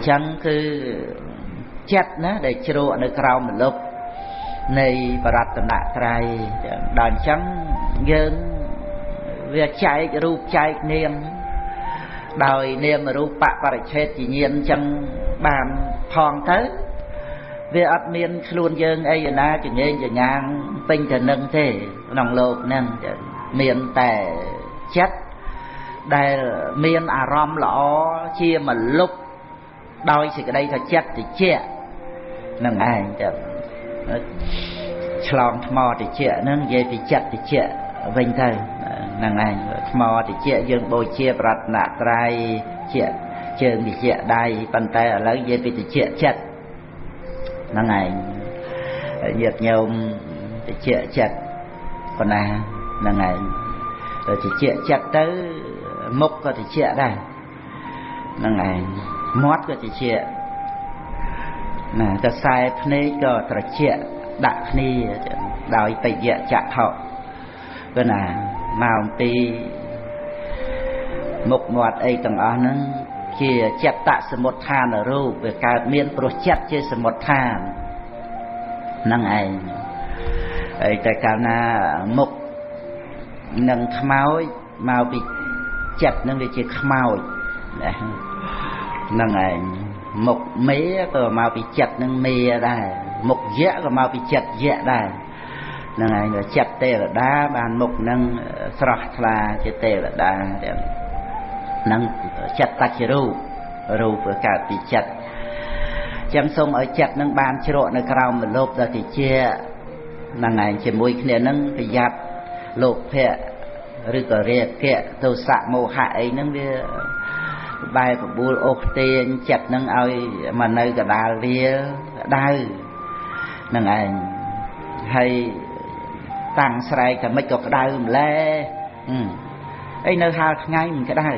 ចឹងគឺចិត្តណាដែលជ្រក់នៅក្រោមម្លប់នៃបរតនត្រ័យដល់អញ្ចឹងយើងវាចែករូបចែកនាមដោយនាមរូបបរិច្ឆេទជាញាណអញ្ចឹងបានផងទៅវាអត់មានខ្លួនយើងអីណាចងេងចងាងពេញទៅនឹងទេក្នុងលោកហ្នឹងមានតែចិត្តដែលមានអារម្មណ៍ល្អជាមលុបដោយសេចក្តីថាចិត្តតិចនឹងឯងចឹងឆ្លងថ្មតិចហ្នឹងនិយាយពីចិត្តតិចវិញទៅហ្នឹងឯងថ្មតិចយើងបូជាប្រតនត្រ័យជាជើងតិចដៃប៉ុន្តែឥឡូវនិយាយពីតិចចិត្តហ្នឹងឯងញាតិញោមតិចចិត្តប៉ុណ្ណាហ្នឹងឯងតិចចិត្តទៅមុខក៏តិចដែរហ្នឹងឯងមាត់ក៏តិចណាតែខ្សែភ្នែកក៏ត្រជាក់ដាក់គ្នាដោយបយៈចក្ខុគឺណាមកអំពីមុខមាត់អីទាំងអស់ហ្នឹងជាចិត្តសមុទ្ឋានរូបវាកើតមានព្រោះចិត្តជាសមុទ្ឋានហ្នឹងឯងហើយតែកាលណាមុខនឹងខ្មោចមកពីចិត្តហ្នឹងវាជាខ្មោចហ្នឹងឯងមុខមេក៏មកពីចិត្តនឹងមេដែរមុខយៈក៏មកពីចិត្តយៈដែរហ្នឹងឯងចិត្តទេវតាបានមុខនឹងស្រស់ថ្លាជាទេវតាហ្នឹងចិត្តតច្ចរូបរូបកើតពីចិត្តចឹងសូមឲ្យចិត្តនឹងបានជ្រក់នៅក្រោមមលុបដល់តិចហ្នឹងឯងជាមួយគ្នានឹងប្រយ័ត្នលោភៈឬក៏រាគៈទោសៈមោហៈអីហ្នឹងវាបែបបួលអូសទាញចិត្តនឹងឲ្យមកនៅកដាលវាដៅហ្នឹងឯងហើយតាំងស្រែកតែមិនក៏ក្តៅម្ល៉េះអីនៅហាលថ្ងៃមិនក្តៅ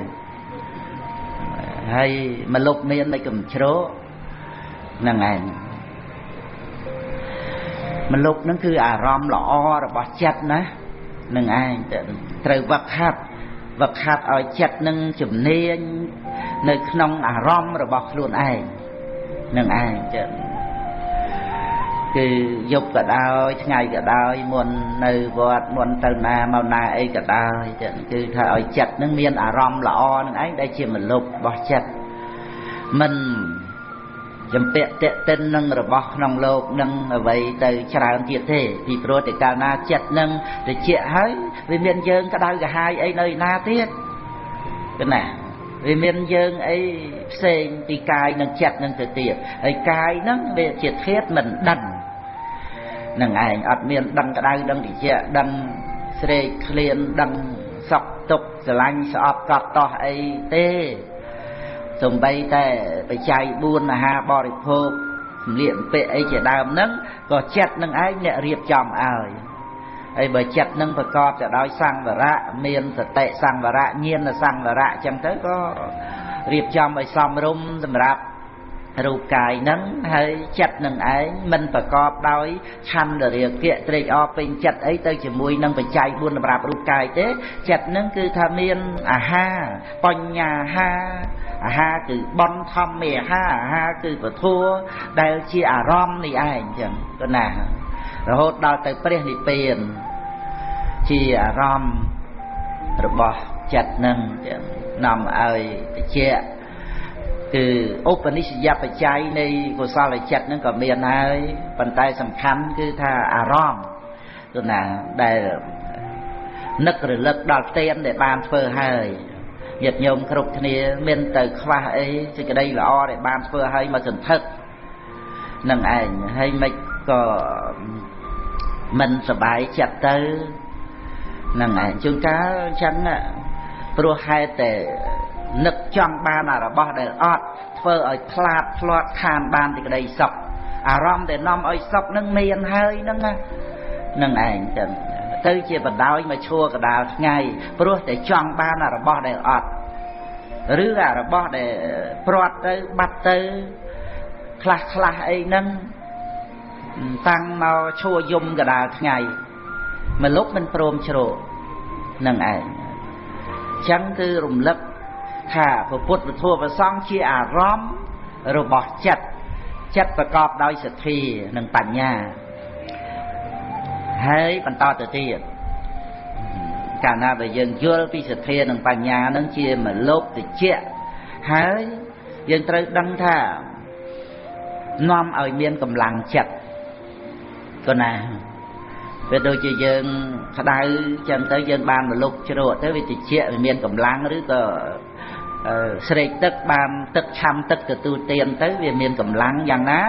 ហើយមកលុបមានមិនក៏មិនជ្រកហ្នឹងឯងមលុបហ្នឹងគឺអារម្មណ៍ល្អរបស់ចិត្តណាហ្នឹងឯងត្រូវវឹកហាត់វឹកហាត់ឲ្យចិត្តនឹងជំនាញនៅក្នុងអារម្មណ៍របស់ខ្លួនឯងនឹងឯងចឹងគឺយប់ក៏ដោយថ្ងៃក៏ដោយមុននៅវត្តមុនទៅណាមកណាអីក៏ដោយចឹងគឺថាឲ្យចិត្តនឹងមានអារម្មណ៍ល្អនឹងឯងដែលជាមលុបរបស់ចិត្តមិនចម្ពាក់តេតិននឹងរបស់ក្នុងលោកនឹងអ្វីទៅច្រើនទៀតទេពីព្រោះតែកាលណាចិត្តនឹងត្រជាក់ហើយវាមានយើងក្តៅក្រហាយអីនៅណាទៀតគឺណាវាមានយើងអីផ្សេងពីកាយនិងចិត្តនឹងទៅទៀតហើយកាយហ្នឹងវាជាធាតុមិនដឹងនឹងឯងអត់មានដឹងក្តៅដឹងត្រជាក់ដឹងស្រេកឃ្លានដឹងសក់ទុកស្រឡាញ់ស្អប់កប់តោះអីទេសំបីតែបច្ច័យ4អាហារបរិភោគសម្លៀកបំពាក់អីជាដើមហ្នឹងក៏ចិត្តនឹងឯងអ្នករៀបចំឲ្យហើយបើចិត្តនឹងប្រកបទៅដោយសង្វរៈមានសតិសង្វរៈញាណសង្វរៈចឹងទៅក៏រៀបចំឲ្យសមរម្យសម្រាប់រូបកាយហ្នឹងហើយចិត្តនឹងឯងមិនប្រកបដោយឆន្ទរាគៈត្រេកអរពេញចិត្តអីទៅជាមួយនឹងបច្ច័យ4សម្រាប់រូបកាយទេចិត្តហ្នឹងគឺថាមានអាហារបញ្ញាហាអាហារគឺបុណ្យធម្មាអាហារអាហារគឺពធัวដែលជាអារម្មណ៍នេះឯងចឹងក៏ណារហូតដល់ទៅព្រះនិព្វានជាអារម្មណ៍របស់ចិត្តនឹងចឹងនាំឲ្យតិចគឺឧបនិស្សយបច្ច័យនៃកុសលចិត្តនឹងក៏មានហើយប៉ុន្តែសំខាន់គឺថាអារម្មណ៍គឺណាដែលនឹករលឹកដល់ទានដែលបានធ្វើហើយញាតិញោមគ្រប់គ្នាមានទៅខ្វះអីសេចក្តីល្អដែលបានធ្វើហើយមកសន្ធឹកនឹងឯងហើយមិនក៏មិនសบายចិត្តទៅនឹងឯងជួនកាលអញ្ចឹងព្រោះហេតុតែនឹកចង់បានអារបស់ដែលអត់ធ្វើឲ្យផ្លាតផ្លាត់ខានបានសេចក្តីសុខអារម្មណ៍ដែលនាំឲ្យសុខនឹងមានហើយហ្នឹងណានឹងឯងចឹងទៅជាបណ្ដោយមកឈួរកដាលថ្ងៃព្រោះតែចង់បានអារបស់ដែលអត់ឬអារបស់ដែលព្រាត់ទៅបាត់ទៅខ្លះខ្លះអីហ្នឹងតាំងមកឈួរយំកដាលថ្ងៃមកលុបមិនព្រមជ្រោនឹងឯងចឹងគឺរំលឹកថាពុទ្ធពធព្រះសង្ឃជាអារម្មណ៍ របស់ចិត្តចិត្តប្រកបដោយសទ្ធានិងបញ្ញាហើយបន្តទៅទៀតកាលណាបើយើងយល់ពីសទ្ធានិងបញ្ញានឹងជាមលោភតិចៈហើយយើងត្រូវដឹងថានាំឲ្យមានកម្លាំងចិត្តក៏ណាវាដូចជាយើងក្តៅចឹងទៅយើងបានមលុបជ្រក់ទៅវាតិចវាមានកម្លាំងឬក៏ស្រេកទឹកបានទឹកឆាំទឹកទទួលទានទៅវាមានកម្លាំងយ៉ាងណា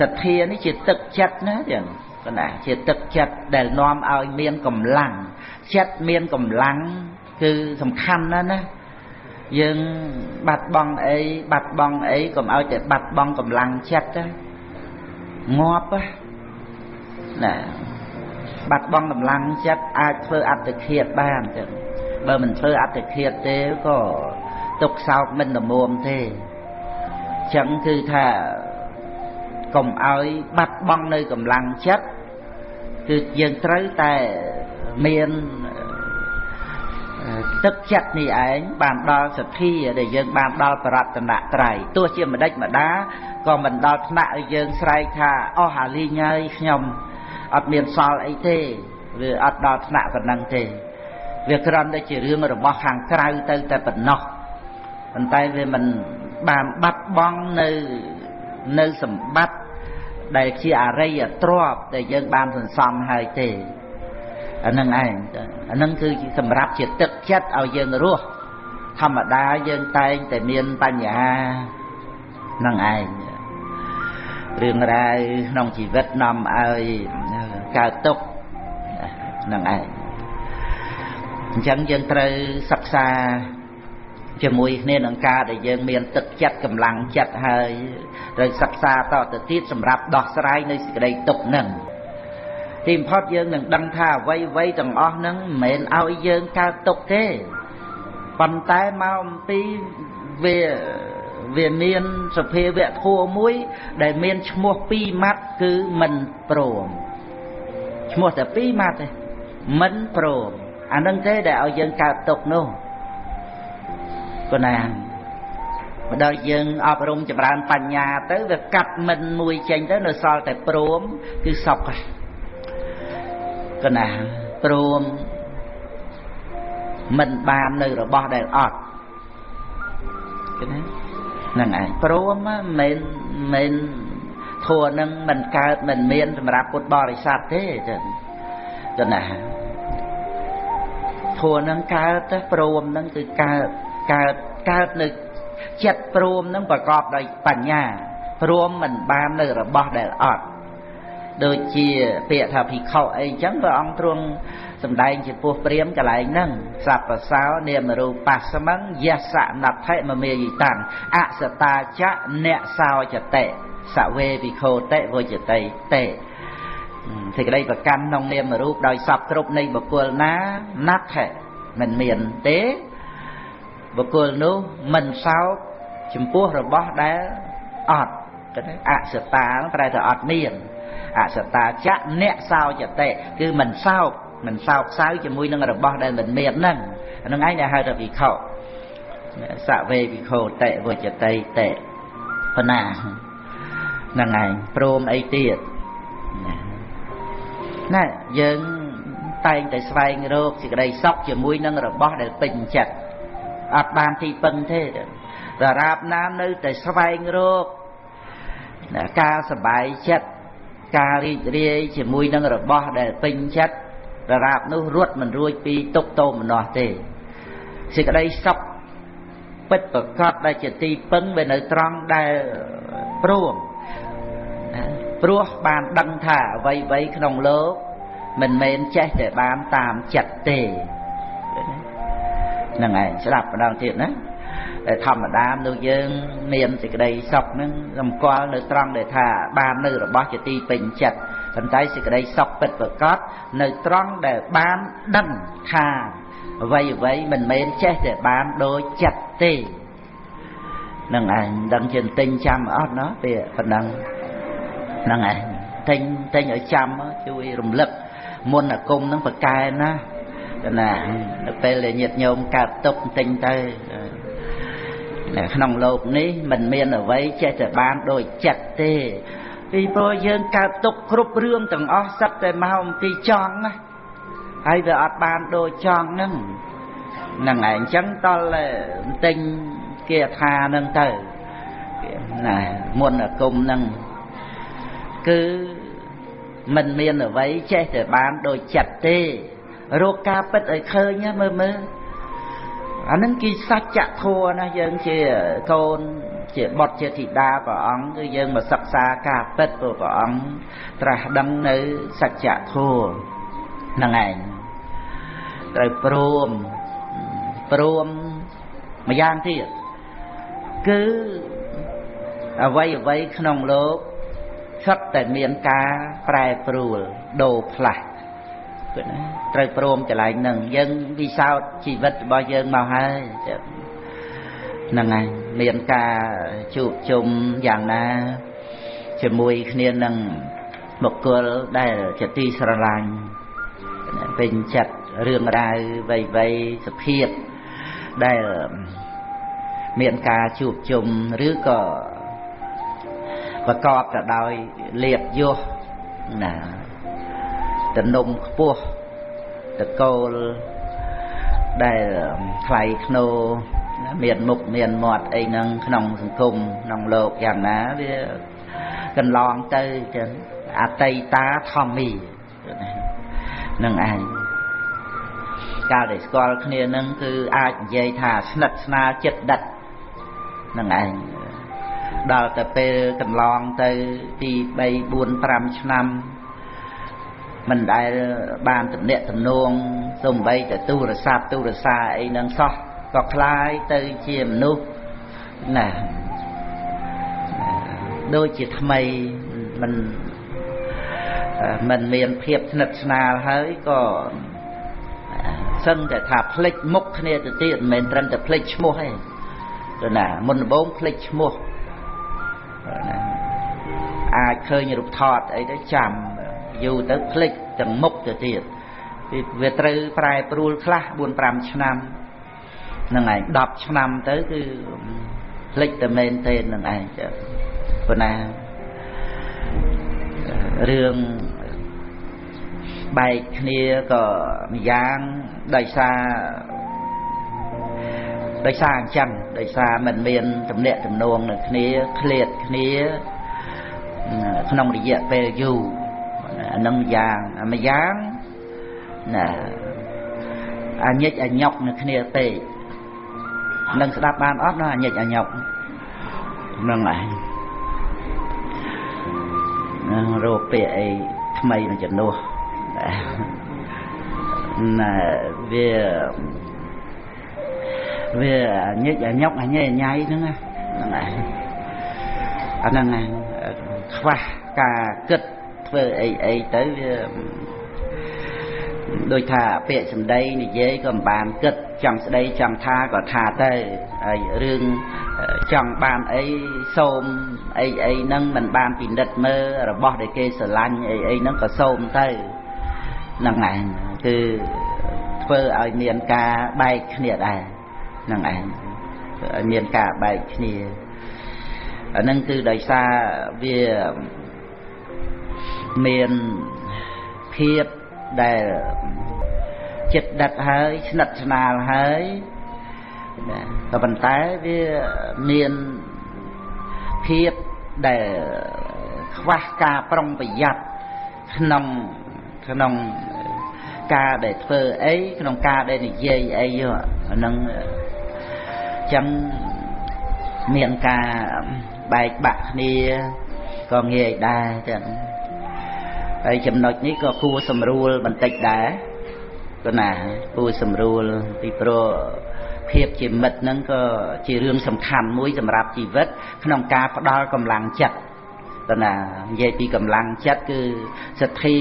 សទ្ធានេះជាទឹកចិត្តណាចឹងក៏ណាជាទឹកចិត្តដែលនាំឲ្យមានកម្លាំងចិត្តមានកម្លាំងគឺសំខាន់ណាស់ណាយើងបាត់បង់អីបាត់បង់អីកុំឲ្យតែបាត់បង់កម្លាំងចិត្តងាប់ណាបាត់បង់កម្លាំងចិត្តអាចធ្វើអត្តឃាតបានចឹងបើមិនធ្វើអត្តឃាតទេក៏ទុកសោកមិនល្មមទេចឹងគឺថាកុំឲ្យបាត់បង់នៅកម្លាំងចិត្តគឺយើងត្រូវតែមានទឹកចិត្តនេះឯងបានដល់សទ្ធាដែលយើងបានដល់បរតនត្រ័យទោះជាម្ដេចម្ដាក៏មិនដល់ថ្នាក់ឲ្យយើងស្រែកថាអស់អាលីងហើយខ្ញុំអត់មានសល់អីទេវាអត់ដល់ថ្នាក់ប៉ុណ្ណឹងទេវាគ្រាន់តែជារឿងរបស់ខាងក្រៅទៅតែប៉ុណ្ណោះប៉ុន្តែវាមិនបានបាត់បង់នៅសម្បត្តិដែលជាអរិយទ្រព្យដែលយើងបានសន្សំហើយទេអានឹងឯងអានឹងគឺសម្រាប់ជាទឹកចិត្តឲ្យយើងរស់ធម្មតាយើងតែងតែមានបញ្ហានឹងឯងរឿងរ៉ាវក្នុងជីវិតនាំឲ្យកើតទុក្ខនឹងឯងអញ្ចឹងយើងត្រូវសិក្សាជាមួយគ្នានឹងការដែលយើងមានទឹកចិត្តកម្លាំងចិត្តហើយត្រូវសិក្សាតទៅទៀតសម្រាប់ដោះស្រាយនៅសេចក្តីទុក្ខនឹងទីបំផុតយើងនឹងដឹងថាអ្វីៗទាំងអស់ហ្នឹងមិនមែនឲ្យយើងកើតទុក្ខទេប៉ុន្តែមកអំពីវាមានសភាវៈធម៌មួយដែលមានឈ្មោះពីរម៉ាត់គឺមិនព្រមឈ្មោះតែពីរម៉ាត់ទេមិនព្រមអានឹងទេដែលឲ្យយើងកើតទុក្ខនោះប៉ុណ្ណាបើដល់យើងអប់រំចម្រើនបញ្ញាទៅវាកាត់មិនមួយចេញទៅនៅសល់តែព្រមគឺសុខកណាព្រមមិនបាននៅរបស់ដែលអត់គេណាហ្នឹងឯងព្រមមិនធัวនឹងមិនកើតមិនមានសម្រាប់ពុទ្ធបរិស័ទទេចឹងកណាធัวនឹងកើតទៅព្រមនឹងគឺកើតកើតកើតនៅចិត្តព្រមនឹងប្រកបដោយបញ្ញាព្រមមិនបាននៅរបស់ដែលអត់ដូចជាពាក្យថាភិក្ខុអីចឹងព្រះអង្គទ្រង់សម្ដែងចំពោះព្រាហ្មណ៍កន្លែងហ្នឹងសព្វសោនាមរូបស្មឹងយសនដ្ឋិមមេយិតាំងអសតាចៈអ្នកសោចតិសវេវិខោតិវចតិតេសេចក្តីប្រកាន់ក្នុងនាមរូបដោយសពគ្រប់នៃបុគ្គលណាណដ្ឋិមិនមានទេបុគ្គលនោះមិនសោកចំពោះរបស់ដែលអត់គេអសតាប្រែថាអត់មានអសតាចៈអ្នកសោចតិគឺមិនសោកមិនសោកសៅជាមួយនឹងរបស់ដែលមិនមានហ្នឹងហ្នឹងឯងដែលហៅថាវិខោសវេវិខោតិវចតិតេប៉ុណ្ណាហ្នឹងឯងព្រមអីទៀតណាយើងតែងតែស្វែងរកសេចក្តីសុខជាមួយនឹងរបស់ដែលពេញចិត្តអត់បានទីពឹងទេដរាបណានៅតែស្វែងរកការសប្បាយចិត្តការរីករាយជាមួយនឹងរបស់ដែលពេញចិត្តដរាបនោះរត់មិនរួចពីទុក្ខទោមនស្សទេសេចក្តីសុខពិតប្រកបដែលជាទីពឹងវានៅត្រង់ដែលព្រមព្រោះបានដឹងថាអ្វីៗក្នុងលោកមិនមែនចេះតែបានតាមចិត្តទេហ្នឹងឯងស្ដាប់ម្ដងទៀតណាតែធម្មតាមនុស្សយើងមានសេចក្តីសុខហ្នឹងសម្គាល់នៅត្រង់ដែលថាបាននៅរបស់ជាទីពេញចិត្តប៉ុន្តែសេចក្តីសុខពិតប្រាកដនៅត្រង់ដែលបានដឹងថាអ្វីៗមិនមែនចេះតែបានដូចចិត្តទេហ្នឹងឯងដឹងជាទិញចាំអត់ណោះពាក្យប៉ុណ្ណឹងហ្នឹងឯងទិញឲ្យចាំជួយរំលឹកមុនអាគមហ្នឹងប្រកែណាណានៅពេលដែលញាតិញោមកើតទុកទិញទៅ ក្នុងលោកនេះមិនមានអ្វីចេះតែបានដោយចិត្តទេពីព្រោះយើងកើតទុកគ្រប់រឿងទាំងអស់សិតតែមកអំពីចង់ណាហើយវាអត់បានដូចចង់ហ្នឹងហ្នឹងឯងអញ្ចឹងតលទិញគាថាហ្នឹងទៅណាមុនអាគមហ្នឹងគឺមិនមានអ្វីចេះតែបានដូចចិត្តទេរកការពិតឲ្យឃើញណាមើលមើលអាហ្នឹងគឺសច្ចធម៌ណាយើងជាកូនជាបុត្រជាធីតាព្រះអង្គគឺយើងមកសិក្សាការពិតព្រោះព្រះអង្គត្រាស់ដឹងនៅសច្ចធម៌ហ្នឹងឯងត្រូវព្រមព្រមម្យ៉ាងទៀតគឺអ្វីអ្វីក្នុងលោកសុទ្ធតែមានការប្រែប្រួលដូរផ្លាស់គឺណាត្រូវព្រមកន្លែងហ្នឹងយើងពិសោធន៍ជីវិតរបស់យើងមកហើយហ្នឹងហើយមានការជួបជុំយ៉ាងណាជាមួយគ្នានឹងបុគ្គលដែលជាទីស្រឡាញ់ពេញចិត្តរឿងរ៉ាវវ័យសភាពដែលមានការជួបជុំឬក៏ប្រកបទៅដោយលៀបយសណាទំនំខ្ពស់តកូលដែលថ្លៃធ្នូមានមុខមានមាត់អីហ្នឹងក្នុងសង្គមក្នុងលោកយ៉ាងណាវាកន្លងទៅចឹងអតីតាធម្មីនឹងឯងកាលដែលស្គាល់គ្នានឹងគឺអាចនិយាយថាស្និទ្ធស្នាលចិត្តដិតនឹងឯងដល់ទៅពេលកន្លងទៅ2 3 4 5ឆ្នាំមិនដែលបានទំនាក់ទំនងសូម្បីតែទូរស័ព្ទទូរសាអីនឹងសោះក៏คล้ายទៅជាមនុស្សណាដូចជាថ្មីមិនមានភាពស្និទ្ធស្នាលហើយក៏សឹងតែថាភ្លេចមុខគ្នាទៅទៀតមិនមែនត្រឹមតែភ្លេចឈ្មោះទេទៅណាមុនដំបូងភ្លេចឈ្មោះណាអាចឃើញរូបថតអីទៅចាំយូរទៅភ្លេចទាំងមុខទៅទៀតវាត្រូវប្រែប្រួលខ្លះ4 5ឆ្នាំហ្នឹងឯង10ឆ្នាំទៅគឺភ្លេចតែមែនទេហ្នឹងឯងចាប៉ុន្តែរឿងបែកគ្នាក៏ម្យ៉ាងដោយសារអញ្ចឹងដោយសារមិនមានទំនាក់ទំនងនឹងគ្នាឃ្លាតគ្នាក្នុងរយៈពេលយូរអានឹងម្យ៉ាងម្យ៉ាងណាអាញិចអាញ៉ុកនឹងគ្នាពេកនឹងស្ដាប់បានអត់ណាអាញិចអាញ៉ុកហ្នឹងឯងនឹងរកពាក្យអីថ្មីមួយចំនួនណាវាអាញិចអាញ៉ុកអាញ៉ៃអាញ៉ៃហ្នឹងហ្នឹងឯងអាហ្នឹងឯងខ្វះការគិតធ្វើអីអីទៅវាដូចថាពាក្យសម្ដីនិយាយក៏មិនបានគិតចង់ស្ដីចង់ថាក៏ថាទៅហើយរឿងចង់បានអីសូមអីអីហ្នឹងមិនបានពិនិត្យមើលរបស់ដែលគេស្រឡាញ់អីអីហ្នឹងក៏សូមទៅហ្នឹងឯងគឺធ្វើឲ្យមានការបែកគ្នាដែរហ្នឹងឯងឲ្យមានការបែកគ្នាអាហ្នឹងគឺដោយសារវាមានភាពដែលចិត្តដិតហើយស្និទ្ធស្នាលហើយក៏ប៉ុន្តែវាមានភាពដែលខ្វះការប្រុងប្រយ័ត្នក្នុងក្នុងការដែលធ្វើអីក្នុងការដែលនិយាយអីហ្នឹងចឹងមានការបែកបាក់គ្នាក៏ងាយដែរចឹងហើយចំណុចនេះក៏គួរសម្រួលបន្តិចដែរក៏ណាគួរសម្រួលពីព្រោះភាពជាមិត្តហ្នឹងក៏ជារឿងសំខាន់មួយសម្រាប់ជីវិតក្នុងការផ្ដល់កម្លាំងចិត្តក៏ណានិយាយពីកម្លាំងចិត្តគឺសទ្ធា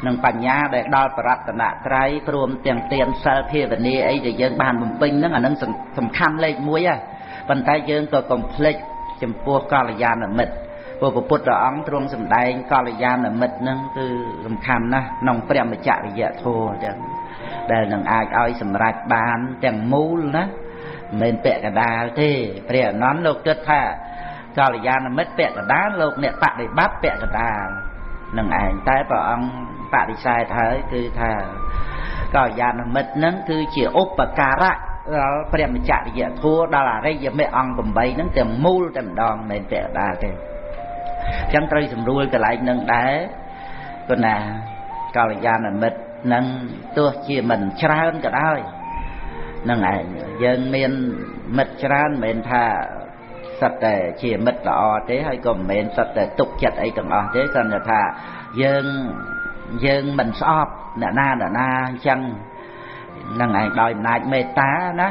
និងបញ្ញាដែលដល់បរតនត្រ័យព្រមទាំងទានសិលភាវនាអីដែលយើងបានបំពេញហ្នឹងអាហ្នឹងសំខាន់លេខ1ហ៎ប៉ុន្តែយើងក៏កុំភ្លេចចំពោះកល្យាណមិត្តព្រោះព្រះពុទ្ធអង្គទ្រង់សម្ដែងកល្យាណមិត្តហ្នឹងគឺសំខាន់ណាស់ក្នុងព្រះមច្ចរិយធម៌ចឹងដែលនឹងអាចឲ្យសម្រេចបានទាំងមូលណា មិនមែនពាក់កណ្ដាលទេព្រះអនន្តលោកគិតថាកល្យាណមិត្តពាក់កណ្ដាលលោកអ្នកបដិបត្តិពាក់កណ្ដាលនឹងឯងតែព្រះអង្គបដិសេធហើយគឺថាកល្យាណមិត្តនឹងគឺជាឧបការៈដល់ព្រះមច្ចរិយធម៌ដល់អរិយមគ្គអង្គ8ហ្នឹងទាំងមូលតែម្ដងមិនមែនពាក់កណ្ដាលទេអញ្ចឹងត្រូវសម្រួលកន្លែងនឹងដែរប៉ុន្តែកល្យាណមិត្តនឹងទោះជាមិនច្រើនក៏ដោយនឹងឯងយើងមានមិត្តច្រើនមិនមែនថាសិតតែជាមិត្តល្អទេហើយក៏មិនមែនសិតតែទុកចិត្តអីទាំងអស់ទេគ្រាន់តែថាយើងមិនស្អប់អ្នកណាអ្នកណាអញ្ចឹងនឹងឯងដោយអំណាចមេត្តាណា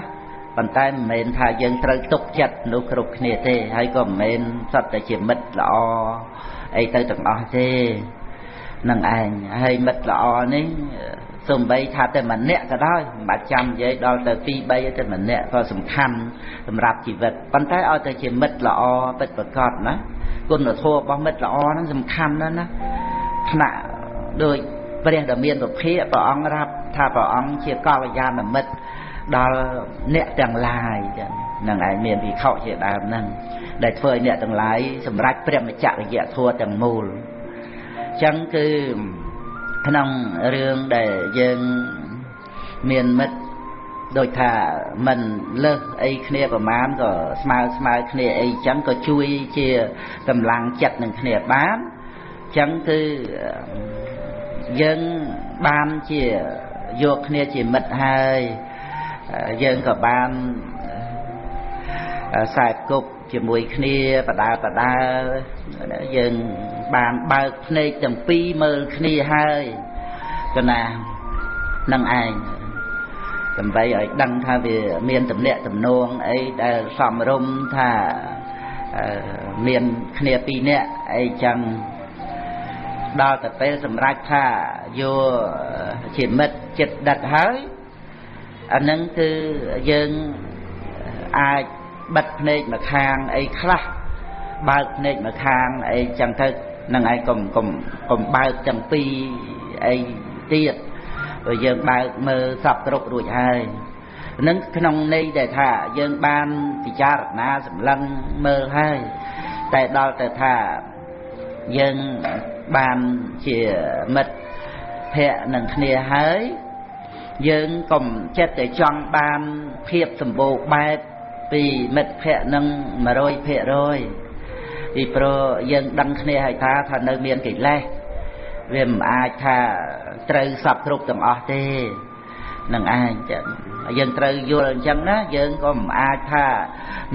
ប៉ុន្តែមិនមែនថាយើងត្រូវទុកចិត្តនោះគ្រប់គ្នាទេហើយក៏មិនមែនសិតតែជាមិត្តល្អអីទៅទាំងអស់ទេនឹងឯងហើយមិត្តល្អនេះសំបីថាតែម្នាក់ក៏ដោយមិនបាច់ចាំនិយាយដល់ទៅ2 3តែម្នាក់ក៏សំខាន់សម្រាប់ជីវិតប៉ុន្តែឲ្យតែជាមិត្តល្អពិតប្រាកដណាគុណធម៌របស់មិត្តល្អហ្នឹងសំខាន់ណាស់ណាថ្នាក់ដូចព្រះដ៏មានពភាកព្រះអង្គរាប់ថាព្រះអង្គជាកល្យាណមិត្តដល់អ្នកទាំងឡាយចឹងនឹងឯងមានវិខជាដើមហ្នឹងដែលធ្វើឲ្យអ្នកទាំងឡាយសម្រេចព្រះមច្ចរិយធម៌ទាំងមូលចឹងគឺក្នុងរឿងដែលយើងមានមិត្តដូចថាមិនលើសអីគ្នាប្រមាណក៏ស្មើស្មើគ្នាអីចឹងក៏ជួយជាកម្លាំងចិត្តនឹងគ្នាបានចឹងគឺយើងបានជាយកគ្នាជាមិត្តហើយយើងក៏បានខ្សែគប់ជាមួយគ្នាបដាបដាយើងបានបើកភ្នែកទាំងពីរមើលគ្នាហើយកណានឹងឯងដើម្បីឲ្យដឹងថាវាមានទំនាក់ទំនងអីដែលសមរម្យថាមានគ្នាពីរនាក់អីចឹងដល់ទៅពេលសម្រេចថាយកជាមិត្តចិត្តដិតហើយអានឹងគឺយើងអាចបិទភ្នែកម្ខាងអីខ្លះបើកភ្នែកម្ខាងអីចឹងទៅនឹងឯងកុំបើកទាំងពីរអីទៀតព្រោះយើងបើកមើលសពគ្រប់រួចហើយនឹងក្នុងន័យដែលថាយើងបានពិចារណាសម្លឹងមើលហើយតែដល់ទៅថាយើងបានជាមិត្តភក្តិនឹងគ្នាហើយយើងកុំចិត្តតែចង់បានភាពសម្បូរបែបពីមិត្តភក្តិនឹង100%ពីព្រោះយើងដឹងគ្នាហើយថានៅមានកិលេសវាមិនអាចថាត្រូវសពគ្រប់ទាំងអស់ទេនឹងឯងចឹងយើងត្រូវយល់អញ្ចឹងណាយើងក៏មិនអាចថា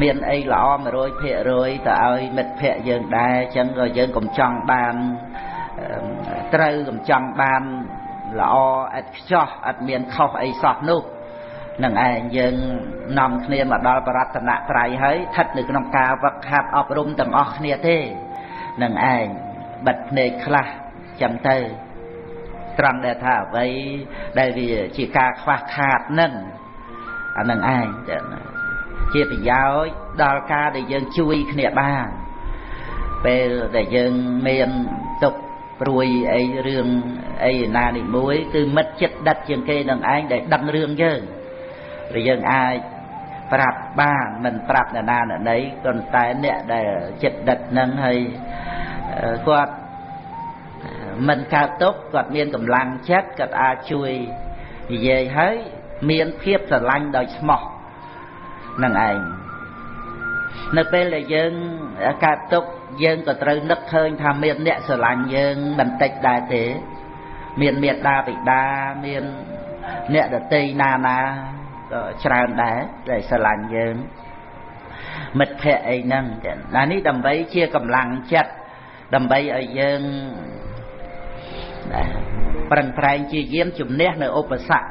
មានអីល្អ100%ទៅឲ្យមិត្តភក្តិយើងដែរអញ្ចឹងក៏យើងកុំចង់បានត្រូវកុំចង់បានល្អឥតខ្ចោះឥតមានខុសអីសោះនោះនឹងឯងយើងនាំគ្នាមកដល់បរតនត្រ័យហើយស្ថិតនៅក្នុងការវឹកហាត់អប់រំទាំងអស់គ្នាទេនឹងឯងបិទភ្នែកខ្លះចឹងទៅត្រង់ដែលថាអ្វីដែលវាជាការខ្វះខាតនឹងអានឹងឯងជាប្រយោជន៍ដល់ការដែលយើងជួយគ្នាបានពេលដែលយើងមានទុក្ខព្រួយអីរឿងអីណានេះមួយគឺមិត្តចិត្តដិតជាងគេនឹងឯងដែលដឹងរឿងយើងដែលយើងអាចប្រាប់បានមិនប្រាប់អ្នកណាអ្នកណីក៏តែអ្នកដែលចិត្តដិតនឹងហើយគាត់មិនកើតទុក្ខគាត់មានកម្លាំងចិត្តគាត់អាចជួយនិយាយហើយមានភាពស្រឡាញ់ដោយស្មោះនឹងឯងនៅពេលដែលយើងកើតទុក្ខយើងក៏ត្រូវនឹកឃើញថាមានអ្នកស្រឡាញ់យើងមិនតិចដែរទេមានមេត្តាបិតាមានអ្នកដទៃណាណាក៏ច្រើនដែរដែលស្រឡាញ់យើងមិត្តភក្តិអីហ្នឹងណានេះដើម្បីជាកម្លាំងចិត្តដើម្បីឲ្យយើងប្រឹងប្រែងជាយាមជំនះនៅឧបសគ្គ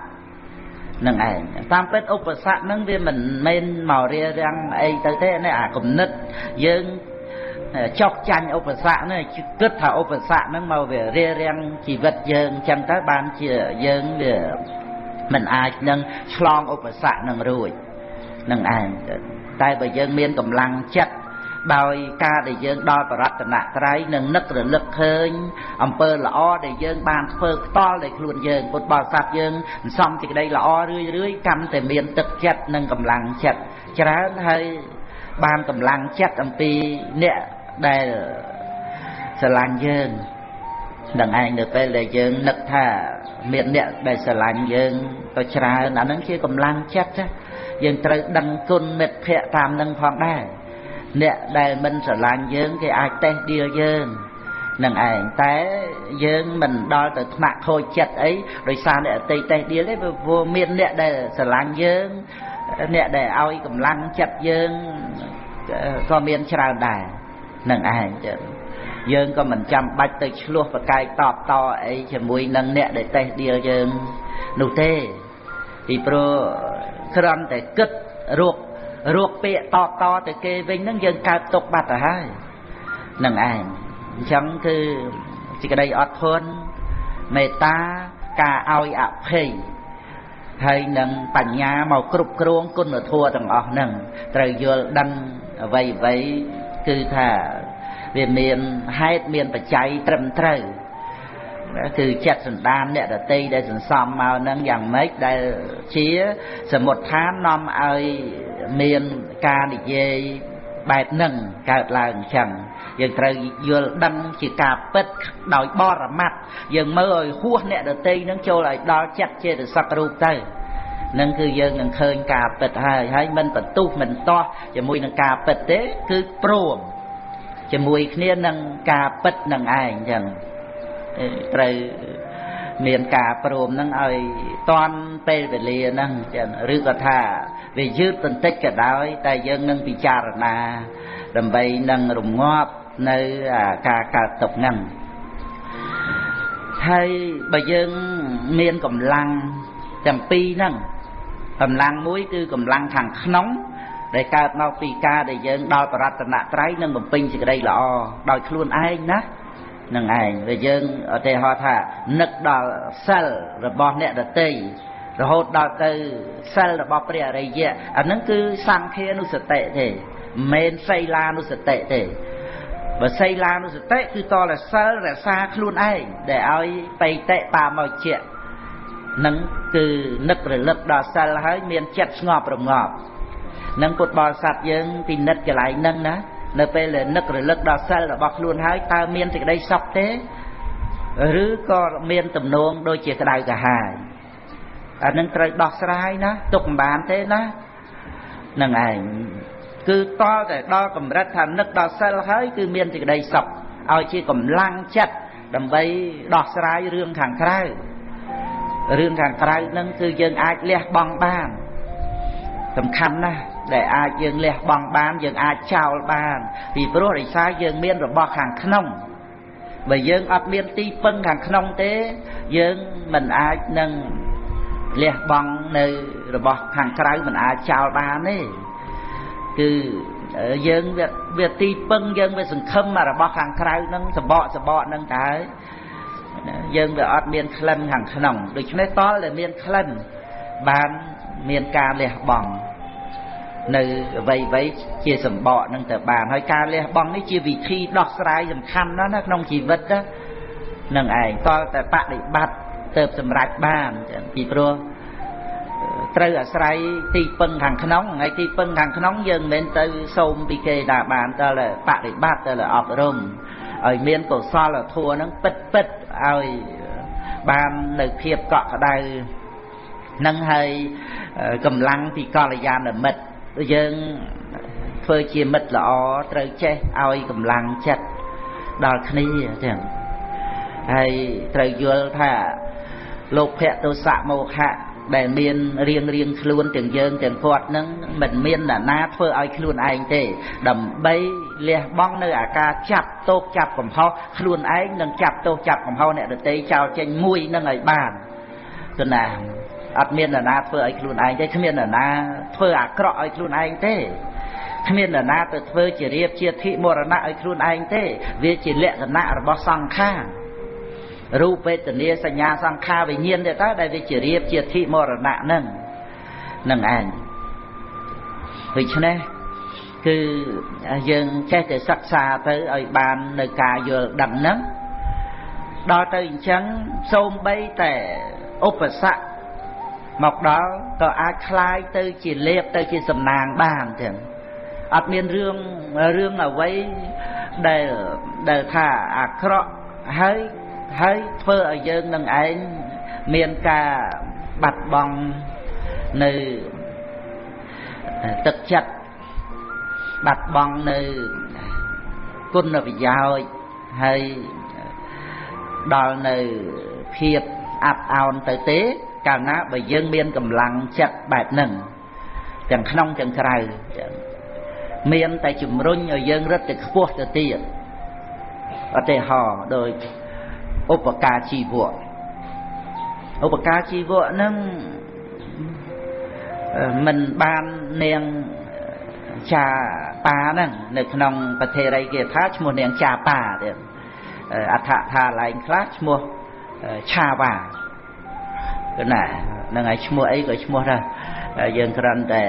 នឹងឯងតាមពិតឧបសគ្គហ្នឹងវាមិនមែនមករារាំងអីទៅទេនេះអាគំនិតយើងចុះចាញ់ឧបសគ្គនេះគិតថាឧបសគ្គហ្នឹងមកវារារាំងជីវិតយើងអញ្ចឹងទៅបានជាយើងវាមិនអាចនឹងឆ្លងឧបសគ្គនឹងរួចនឹងឯងតែបើយើងមានកម្លាំងចិត្ត ដោយការដែលយើងដល់បរតនត្រ័យនិងនឹករលឹកឃើញអំពើល្អដែលយើងបានធ្វើផ្ទាល់ដោយខ្លួនយើងពុទ្ធបរិស័ទយើងសន្សំសេចក្តីល្អរឿយរឿយកាន់តែមានទឹកចិត្តនិងកម្លាំងចិត្តច្រើនហើយបានកម្លាំងចិត្តអំពីអ្នកដែលស្រឡាញ់យើងនឹងឯងនៅពេលដែលយើងនឹកថាមានអ្នកដែលស្រឡាញ់យើងក៏ច្រើនអាហ្នឹងជាកម្លាំងចិត្តយើងត្រូវដឹងគុណមិត្តភក្តិតាមនឹងផងដែរអ្នកដែលមិនស្រឡាញ់យើងគេអាចតេះដៀលយើងនឹងឯងតែយើងមិនដល់ទៅថ្នាក់ខូចចិត្តអីដោយសារអ្នកអតីតតេះដៀលទេព្រោះមានអ្នកដែលស្រឡាញ់យើងអ្នកដែលឲ្យកម្លាំងចិត្តយើងក៏មានច្រើនដែរនឹងឯងចឹងយើងក៏មិនចាំបាច់ទៅឆ្លោះប្រកែកតបតអីជាមួយនឹងអ្នកដែលតេះដៀលយើងនោះទេពីព្រោះគ្រាន់តែគិតរកពាក្យតបតទៅគេវិញហ្នឹងយើងកើតទុកបាត់ទៅហើយនឹងឯងអញ្ចឹងគឺសេចក្តីអត់ធន់មេត្តាការឲ្យអភ័យហើយនឹងបញ្ញាមកគ្រប់គ្រងគុណធម៌ទាំងអស់ហ្នឹងត្រូវយល់ដឹងអ្វីអ្វីគឺថាវាមានហេតុមានបច្ច័យត្រឹមត្រូវគឺចិត្តសន្តានអ្នកដទៃដែលសន្សំមកហ្នឹងយ៉ាងម៉េចដែលជាសមុទ្ឋាននាំឲ្យមានការនិយាយបែបហ្នឹងកើតឡើងអញ្ចឹងយើងត្រូវយល់ដឹងជាការពិតដោយបរមត្តយើងមើលឲ្យហួសអ្នកដទៃហ្នឹងចូលឲ្យដល់ចិត្តចេតសិករូបទៅនឹងគឺយើងនឹងឃើញការពិតហើយហើយមិនបន្ទុះមិនទាស់ជាមួយនឹងការពិតទេគឺព្រមជាមួយគ្នានឹងការពិតនឹងឯងអញ្ចឹងត្រូវមានការព្រមនឹងឲ្យតាន់ពេលវេលាហ្នឹងចឹងឬក៏ថាវាយឺតបន្តិចក៏ដោយតែយើងនឹងពិចារណាដើម្បីនឹងរងាប់នៅការកើតទុក្ខហ្នឹងហើយបើយើងមានកម្លាំងទាំងពីរហ្នឹងកម្លាំងមួយគឺកម្លាំងខាងក្នុងដែលកើតមកពីការដែលយើងដល់បរតនត្រ័យនិងបំពេញសេចក្តីល្អដោយខ្លួនឯងណានឹងឯងវាយើងឧទាហរណ៍ថានឹកដល់សិលរបស់អ្នកដទៃរហូតដល់ទៅសិលរបស់ព្រះអរិយៈអាហ្នឹងគឺសង្ឃានុសតិទេមិនមែនសីលានុសតិទេបើសីលានុសតិគឺតតែសិលរក្សាខ្លួនឯងដែលឲ្យបៃតិបាមកជានឹងគឺនឹករលឹកដល់សិលហើយមានចិត្តស្ងប់រងាប់នឹងពុទ្ធបរិស័ទយើងពិនិត្យកន្លែងហ្នឹងណានៅពេលដែលនឹករលឹកដល់សិលរបស់ខ្លួនហើយតើមានសេចក្តីសុខទេឬក៏មានទំនងដូចជាក្តៅក្រហាយអានឹងត្រូវដោះស្រាយណាទុកមិនបានទេណានឹងឯងគឺតតែដល់កម្រិតថានឹកដល់សិលហើយគឺមានសេចក្តីសុខឲ្យជាកម្លាំងចិត្តដើម្បីដោះស្រាយរឿងខាងក្រៅរឿងខាងក្រៅហ្នឹងគឺយើងអាចលះបង់បានសំខាន់ណាស់ដែលអាចយើងលះបង់បានយើងអាចចោលបានពីព្រោះដោយសារយើងមានរបស់ខាងក្នុងបើយើងអត់មានទីពឹងខាងក្នុងទេយើងមិនអាចនឹងលះបង់នៅរបស់ខាងក្រៅមិនអាចចោលបានទេគឺយើងវាទីពឹងយើងវាសង្ឃឹមរបស់ខាងក្រៅហ្នឹងសបកសបកហ្នឹងតើយើងវាអត់មានក្លិនខាងក្នុងដូច្នេះតលដែលមានក្លិនបានមានការលះបង់នៅអ្វីៗជាសម្បកនឹងទៅបានហើយការលះបង់នេះជាវិធីដោះស្រាយសំខាន់ណាស់ណាក្នុងជីវិតណានឹងឯងតលតែបដិបត្តិទៅសម្រេចបានពីព្រោះត្រូវអាស្រ័យទីពឹងខាងក្នុងហើយទីពឹងខាងក្នុងយើងមិនមែនទៅសូមពីគេណាបានតលបដិបត្តិទៅអប់រំឲ្យមានកុសលធម៌ហ្នឹងពិតពិតឲ្យបាននៅភាពកក់ក្ដៅនឹងហើយកម្លាំងពីកល្យាណមិត្តយើងធ្វើជាមិត្តល្អត្រូវចេះឲ្យកម្លាំងចិត្តដល់គ្នាចឹងហើយត្រូវយល់ថាលោភៈទោសៈមោហៈដែលមានរៀងរៀងខ្លួនទាំងយើងទាំងគាត់នឹងមិនមានអ្នកណាធ្វើឲ្យខ្លួនឯងទេដើម្បីលះបង់នៅអាការចាប់ទោសចាប់កំហុសខ្លួនឯងនិងចាប់ទោសចាប់កំហុសអ្នកដទៃចោលចេញមួយនឹងឲ្យបានគណាអត់មានអ្នកណាធ្វើឲ្យខ្លួនឯងទេគ្មានអ្នកណាធ្វើអាក្រក់ឲ្យខ្លួនឯងទេគ្មានអ្នកណាទៅធ្វើជារៀបជាធិមរណៈឲ្យខ្លួនឯងទេវាជាលក្ខណៈរបស់សង្ខាររូបវេទនាសញ្ញាសង្ខារវិញ្ញាណទេតើដែលវាជារៀបជាធិមរណៈហ្នឹងនឹងឯងដូច្នេះ គឺយើងចេះតែសិក្សាទៅឲ្យបាននៅការយល់ដឹងហ្នឹងដល់ទៅអញ្ចឹងសូម្បីតែឧបសគ្គមកដល់ក៏អាចคล้ายទៅជាលេបទៅជាសំណាងបានចឹងអត់មានរឿងរឿងអ្វីដែលថាអាក្រក់ហើយហើយធ្វើឲ្យយើងនឹងឯងមានការបាត់បង់នៅទឹកចិត្តបាត់បង់នៅគុណប្រយោជន៍ហើយដល់នៅភាពអាប់អោនទៅទេកាលណាបើយើងមានកម្លាំងចិត្តបែបហ្នឹងទាំងក្នុងទាំងក្រៅមានតែជំរុញឲ្យយើងរឹតទៅខ្ពស់ទៅទៀតឧទាហរណ៍ដោយឧបការជីវៈឧបការជីវៈហ្នឹងមិនបាននាងចាប៉ាហ្នឹងនៅក្នុងប្រធេរីគេថាឈ្មោះនាងចាប៉ាទៀតអដ្ឋថាឡែងខ្លះឈ្មោះឆាវ៉ាគឺណាហ្នឹងហើយឈ្មោះអីក៏ឈ្មោះដែរយើងគ្រាន់តែ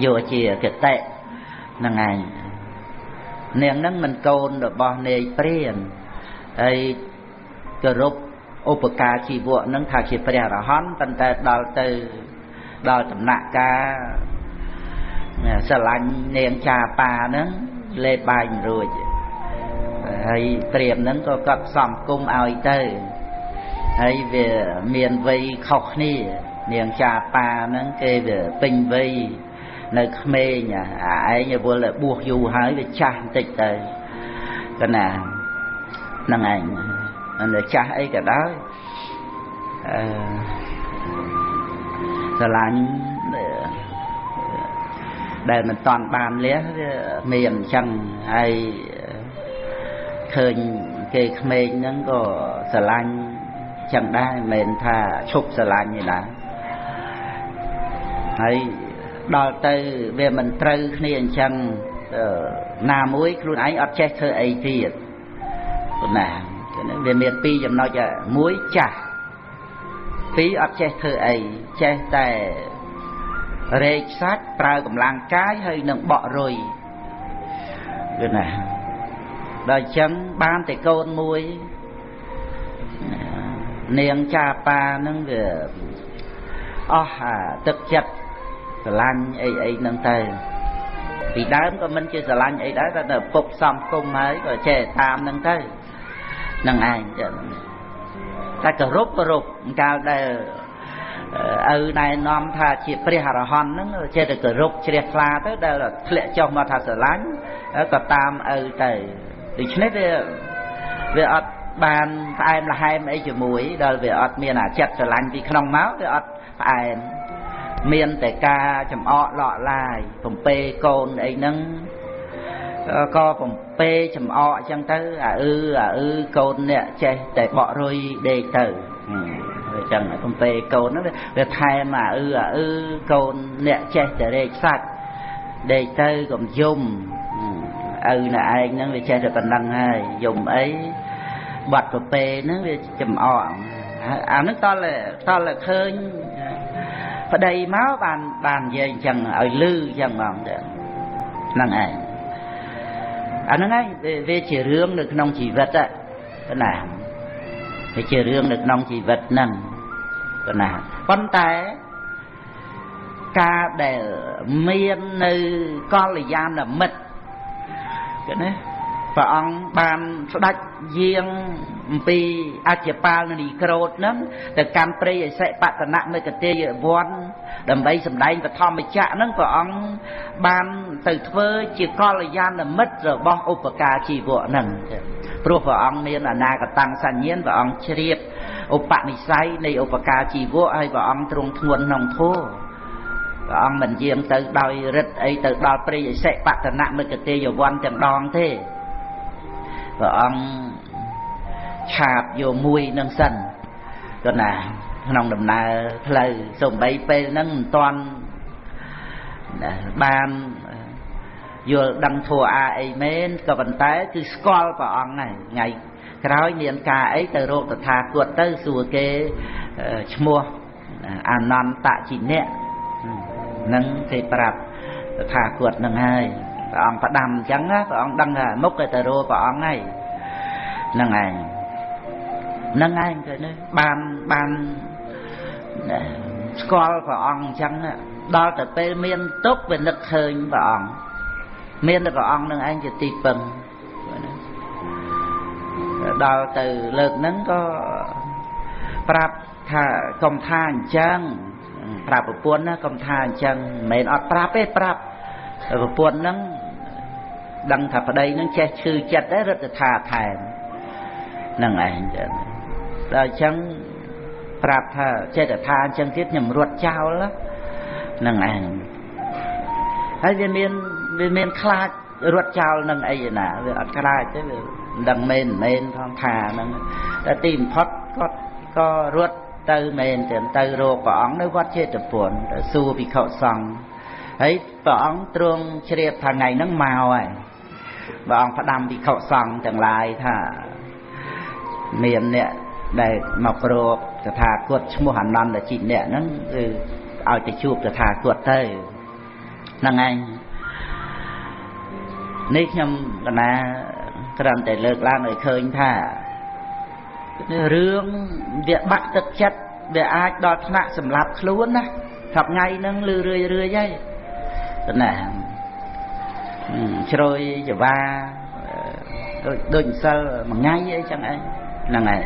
យកជាគតិហ្នឹងឯងនាងហ្នឹងមិនកូនរបស់នាយព្រានហើយគោរពឧបការជីវៈហ្នឹងថាជាព្រះអរហន្តប៉ុន្តែដល់ទៅដល់ដំណាក់កាលស្រឡាញ់នាងចាប៉ាហ្នឹងលេបបាយមិនរួចហើយព្រាមហ្នឹងក៏គាត់សំគុំឲ្យទៅហើយវាមានវ័យខុសគ្នានាងចាប៉ាហ្នឹងគេវាពេញវ័យនៅក្មេងអាឯងវល់តែបួសយូរហើយវាចាស់បន្តិចទៅកណាហ្នឹងឯងនៅចាស់អីក៏ដោយអឺស្រឡាញ់ដែលមិនតាន់បានលះវាមានអញ្ចឹងហើយឃើញគេក្មេងហ្នឹងក៏ស្រឡាញ់ចឹងដែរមិនមែនថាឈប់ស្រឡាញ់ទេណាហើយដល់ទៅវាមិនត្រូវគ្នាអញ្ចឹងណាមួយខ្លួនឯងអត់ចេះធ្វើអីទៀតណាវាមានពីរចំណុចមួយចាស់ពីរអត់ចេះធ្វើអីចេះតែរែកសាច់ប្រើកម្លាំងកាយហើយនឹងបក់រុយគឺណាដល់អញ្ចឹងបានតែកូនមួយនាងចាប៉ាហ្នឹងវាអស់អាទឹកចិត្តស្រឡាញ់អីអីហ្នឹងទៅពីដើមក៏មិនជាស្រឡាញ់អីដែរតែទៅពុកសំគុំហើយក៏ចេះតាមហ្នឹងទៅហ្នឹងឯងតែគោរពគោរពកាលដែលឪណែនាំថាជាព្រះអរហន្តហ្នឹងចេះតែគោរពជ្រះថ្លាទៅដែលធ្លាក់ចុះមកថាស្រឡាញ់ក៏តាមឪទៅដូច្នេះវាអត់បានផ្អែមល្ហែមអីជាមួយដល់វាអត់មានអាចិត្តស្រឡាញ់ពីក្នុងមកវាអត់ផ្អែមមានតែការចំអកលក់ឡាយបំពេកូនអីហ្នឹងក៏បំពេចំអកអញ្ចឹងទៅអាអឺអាអឺកូនអ្នកចេះតែបក់រុយដេកទៅអញ្ចឹងបំពេកូនហ្នឹងវាថែមអាអឺអាអឺកូនអ្នកចេះតែរែកសាច់ដេកទៅកុំយំឪណែឯងហ្នឹងវាចេះតែប៉ុណ្ណឹងហើយយំអីបាត់ប្រពេហ្នឹងវាចំអកអាហ្នឹងតលឃើញប្តីមកបាននិយាយអញ្ចឹងឲ្យលឺអញ្ចឹងហ្មងហ្នឹងឯងអាហ្នឹងឯងវាជារឿងនៅក្នុងជីវិតណាវាជារឿងនៅក្នុងជីវិតហ្នឹងណាប៉ុន្តែការដែលមាននៅកល្យាណមិត្តគេណាព្រះអង្គបានស្ដេចយាងអំពីអជ្ជបាលនីក្រោធហ្នឹងទៅកាន់ព្រៃអសិបតនមិកទេយវ័នដើម្បីសម្ដែងបឋមចក្រហ្នឹងព្រះអង្គបានទៅធ្វើជាកល្យាណមិត្តរបស់ឧបការជីវៈហ្នឹងព្រោះព្រះអង្គមានអនាគតាំងសញ្ញាណព្រះអង្គជ្រាបឧបនិស្ស័យនៃឧបការជីវៈហើយព្រះអង្គទ្រង់ធ្ងន់ក្នុងធម៌ព្រះអង្គមិនយាងទៅដោយរិទ្ធអីទៅដល់ព្រៃអសិបតនមិកទេយវ័នទាំងដងទេព្រះអង្គឆាបយកមួយនឹងសិនក៏ណាក្នុងដំណើរផ្លូវសំបីពេលហ្នឹងមិនតាន់បានយល់ដឹងធัวអាអីមែនក៏ប៉ុន្តែគឺស្គាល់ព្រះអង្គហើយថ្ងៃក្រោយមានការអីទៅរកតថាគតទៅសួរគេឈ្មោះអានន្តជីនៈហ្នឹងគេប្រាប់ តថាគតនឹងហើយព្រះអង្គផ្ដាំអញ្ចឹងណាព្រះអង្គដឹងថាមុខគេទៅរកព្រះអង្គហើយហ្នឹងឯងហ្នឹងឯងទៅនេះបានស្គាល់ព្រះអង្គអញ្ចឹងដល់ទៅពេលមានទុក្ខវានឹកឃើញព្រះអង្គមានតែព្រះអង្គនឹងឯងជាទីពឹងដល់ទៅលើកហ្នឹងក៏ប្រាប់ថាកុំថាអញ្ចឹងប្រាប់ប្រពន្ធណាកុំថាអញ្ចឹងមិនមែនអត់ប្រាប់ទេប្រាប់ប្រពន្ធហ្នឹងដឹងថាប្តីហ្នឹងចេះឈឺចិត្តដែររត់ទៅថាថែមហ្នឹងឯងចឹងដល់អញ្ចឹងប្រាប់ថាចេះតែថាអញ្ចឹងទៀតខ្ញុំរត់ចោលហ្នឹងឯងហើយវាមានខ្លាចរត់ចោលនឹងអីណាវាអត់ខ្លាចទេវាមិនដឹងមែនមែនផងថាហ្នឹងតែទីបំផុតគាត់ក៏រត់ទៅមែនទៅទៅរកព្រះអង្គនៅវត្តចេតពុនទៅសួរភិក្ខុសង្ឃហើយព្រះអង្គទ្រង់ជ្រាបថាថ្ងៃហ្នឹងមកហើយព្រះអង្គផ្ដាំភិក្ខុសង្ឃទាំងឡាយថាមានអ្នកដែលមករកតថាគតឈ្មោះអនន្តជីអ្នកហ្នឹងគឺឲ្យទៅជួបតថាគតទៅហ្នឹងឯងនេះខ្ញុំកណាគ្រាន់តែលើកឡើងឲ្យឃើញថារឿងវាបាក់ទឹកចិត្តវាអាចដល់ថ្នាក់សម្លាប់ខ្លួនណាសប្ងៃហ្នឹងលឺរឿយរឿយហើយណាជ្រោយចវាដូចម្សិលមួយថ្ងៃអីចឹងឯងហ្នឹងឯង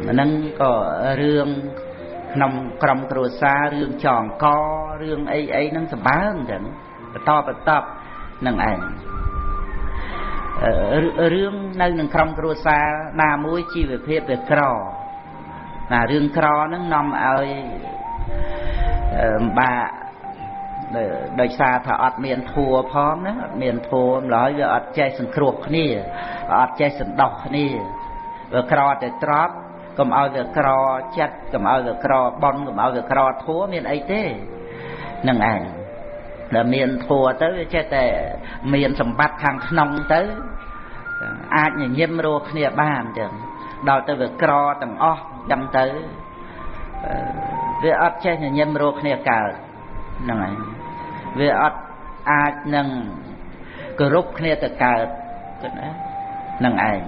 ហ្នឹងក៏រឿងក្នុងក្រុមគ្រួសាររឿងចងករឿងអីអីហ្នឹងសម្បើមចឹងបន្តបន្តហ្នឹងឯងរឿងនៅនឹងក្រុមគ្រួសារណាមួយជីវភាពវាក្រណារឿងក្រហ្នឹងនាំឲ្យបាក់ដោយសារថាអត់មានធัวផងណាអត់មានធัวម្ល៉េះវាអត់ចេះសង្គ្រោះគ្នាអត់ចេះសន្តោសគ្នាវាក្រតែទ្របកុំឲ្យវាក្រចិត្តកុំឲ្យវាក្រប៉ុនកុំឲ្យវាក្រធัวមានអីទេហ្នឹងឯងដែលមានធัวទៅវាចេះតែមានសម្បត្តិខាងក្នុងទៅអាចញញឹមរស់គ្នាបានចឹងដល់ទៅវាក្រទាំងអស់ចឹងទៅវាអត់ចេះញញឹមរស់គ្នាកើតហ្នឹងហើយវាអត់អាចនឹងគោរពគ្នាទៅកើតណាហ្នឹងឯង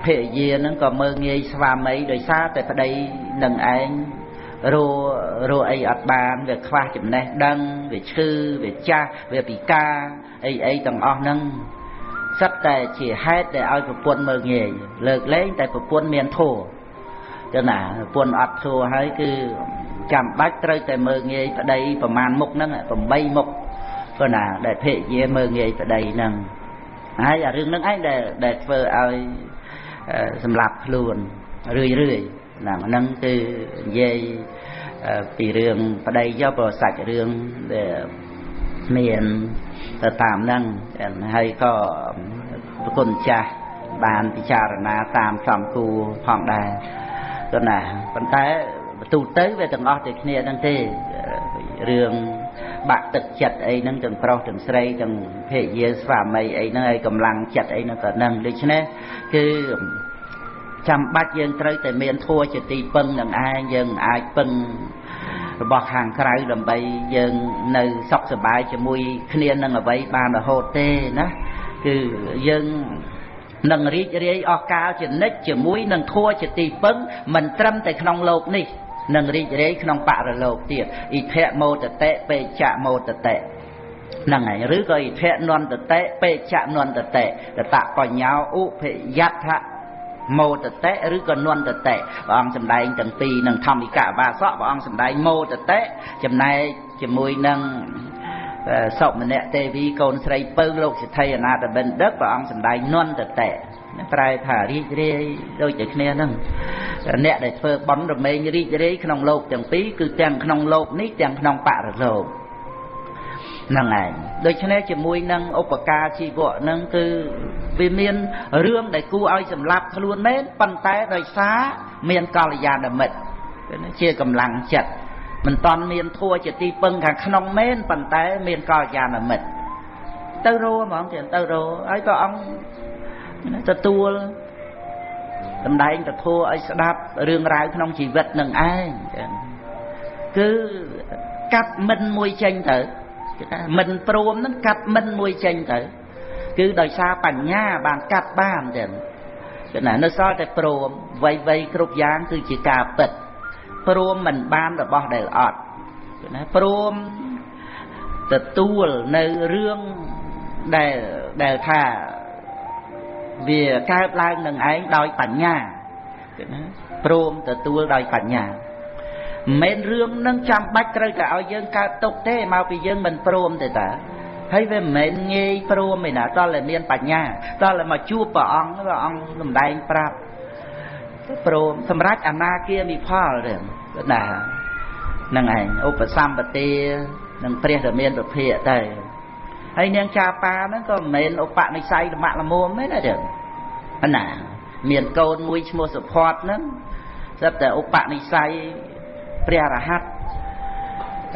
ភរិយាហ្នឹងក៏មើងងាយស្វាមីដោយសារតែប្តីនឹងឯងរអីអត់បានវាខ្វះចំណេះដឹងវាឈឺវាចាស់វាពិការអីអីទាំងអស់ហ្នឹងសិតតែជាហេតុដែលឲ្យប្រពន្ធមើងងាយលើកលែងតែប្រពន្ធមានធម៌ចឹងណាប្រពន្ធអត់ធម៌ហើយគឺចាំបាច់ត្រូវតែមើងងាយប្តីប្រមាណមុខហ្នឹង8មុខប៉ុណ្ណាដែលភរិយាមើងងាយប្តីហ្នឹងហើយអារឿងហ្នឹងឯងដែលធ្វើឲ្យសម្លាប់ខ្លួនរឿយរឿយហ្នឹងគឺនិយាយពីរឿងប្តីយកព្រោះសាច់រឿងដែលមានទៅតាមហ្នឹងហើយក៏ប្រគុណចាស់បានពិចារណាតាមសំគួរផងដែរក៏ណាប៉ុន្តែទូទៅវាទាំងអស់តែគ្នាហ្នឹងទេរឿងបាក់ទឹកចិត្តអីហ្នឹងទាំងប្រុសទាំងស្រីទាំងភរិយាស្វាមីអីហ្នឹងហើយកម្លាំងចិត្តអីហ្នឹងក៏ហ្នឹងដូច្នេះគឺចាំបាច់យើងត្រូវតែមានធัวជាទីពឹងនឹងឯងយើងអាចពឹងរបស់ខាងក្រៅដើម្បីយើងនៅសុខសប្បាយជាមួយគ្នានឹងអ្វីបានរហូតទេណាគឺយើងនឹងរីករាយអស់កាលជានិច្ចជាមួយនឹងធัวជាទីពឹងមិនត្រឹមតែក្នុងលោកនេះនឹងរីករាយក្នុងបរលោកទៀតអិធៈមោទតិបេចៈមោទតិហ្នឹងហើយឬក៏អិធៈនន្តតិបេចៈនន្តតិតតបញ្ញោឧភយដ្ឋៈមោទតិឬក៏នន្តតិព្រះអង្គសម្ដែងទាំងពីរនឹងធម្មិកបាសកព្រះអង្គសម្ដែងមោទតិចំណែកជាមួយនឹងសុមនៈទេវីកូនស្រីពៅលោកសិទ្ធិអនាថបណ្ឌិតព្រះអង្គសម្ដែងនន្តតិប្រែថារីករាយដូចតែគ្នាហ្នឹងអ្នកដែលធ្វើបុណ្យរមែងរីករាយក្នុងលោកទាំងពីរគឺទាំងក្នុងលោកនេះទាំងក្នុងបរលោកហ្នឹងឯងដូច្នេះជាមួយនឹងឧបការជីវៈហ្នឹងគឺវាមានរឿងដែលគួរឲ្យសម្លាប់ខ្លួនមែនប៉ុន្តែដោយសារមានកល្យាណមិត្តជាកម្លាំងចិត្តមិនតាន់មានធัวជាទីពឹងខាងក្នុងមែនប៉ុន្តែមានកល្យាណមិត្តទៅរហ្មងទៅរហើយក៏អង្គទទួលសម្ដែងពធឲ្យស្ដាប់រឿងរ៉ាវក្នុងជីវិតនឹងឯងចឹងគឺ កាត់មិនមួយចេញទៅគេថាមិនព្រមហ្នឹងកាត់មិនមួយចេញទៅគឺដោយសារបញ្ញាបានកាត់បានចឹងគឺណានៅសល់តែព្រមវៃវៃគ្រប់យ៉ាងគឺជាការពិតព្រមមិនបានរបស់ដែលអត់គឺណាព្រមទទួលនៅរឿងដែលថាវាកើតឡើងនឹងឯងដោយបញ្ញាគឺណាព្រមទទួលដោយបញ្ញាមិនមែនរឿងនឹងចាំបាច់ត្រូវតែឲ្យយើងកើតទុកទេមកពីយើងមិនព្រមទេតាហើយវាមិនមែនងាយព្រមឯណាតោះតែមានបញ្ញាតោះតែមកជួបព្រះអង្គព្រះអង្គសម្ដែងប្រាប់ព្រមសម្រាប់អនាគាមិផលទេណាហ្នឹងឯងឧបសម្បទានឹងព្រះរាមាពភាកទៅហើយនាងចាប៉ាហ្នឹងក៏មិនមែនឧបនិស្ស័យលមៈលមុំទេណាទេណាមានកូនមួយឈ្មោះសុផតហ្នឹងស្រាប់តែឧបនិស្ស័យព្រះរហ័ត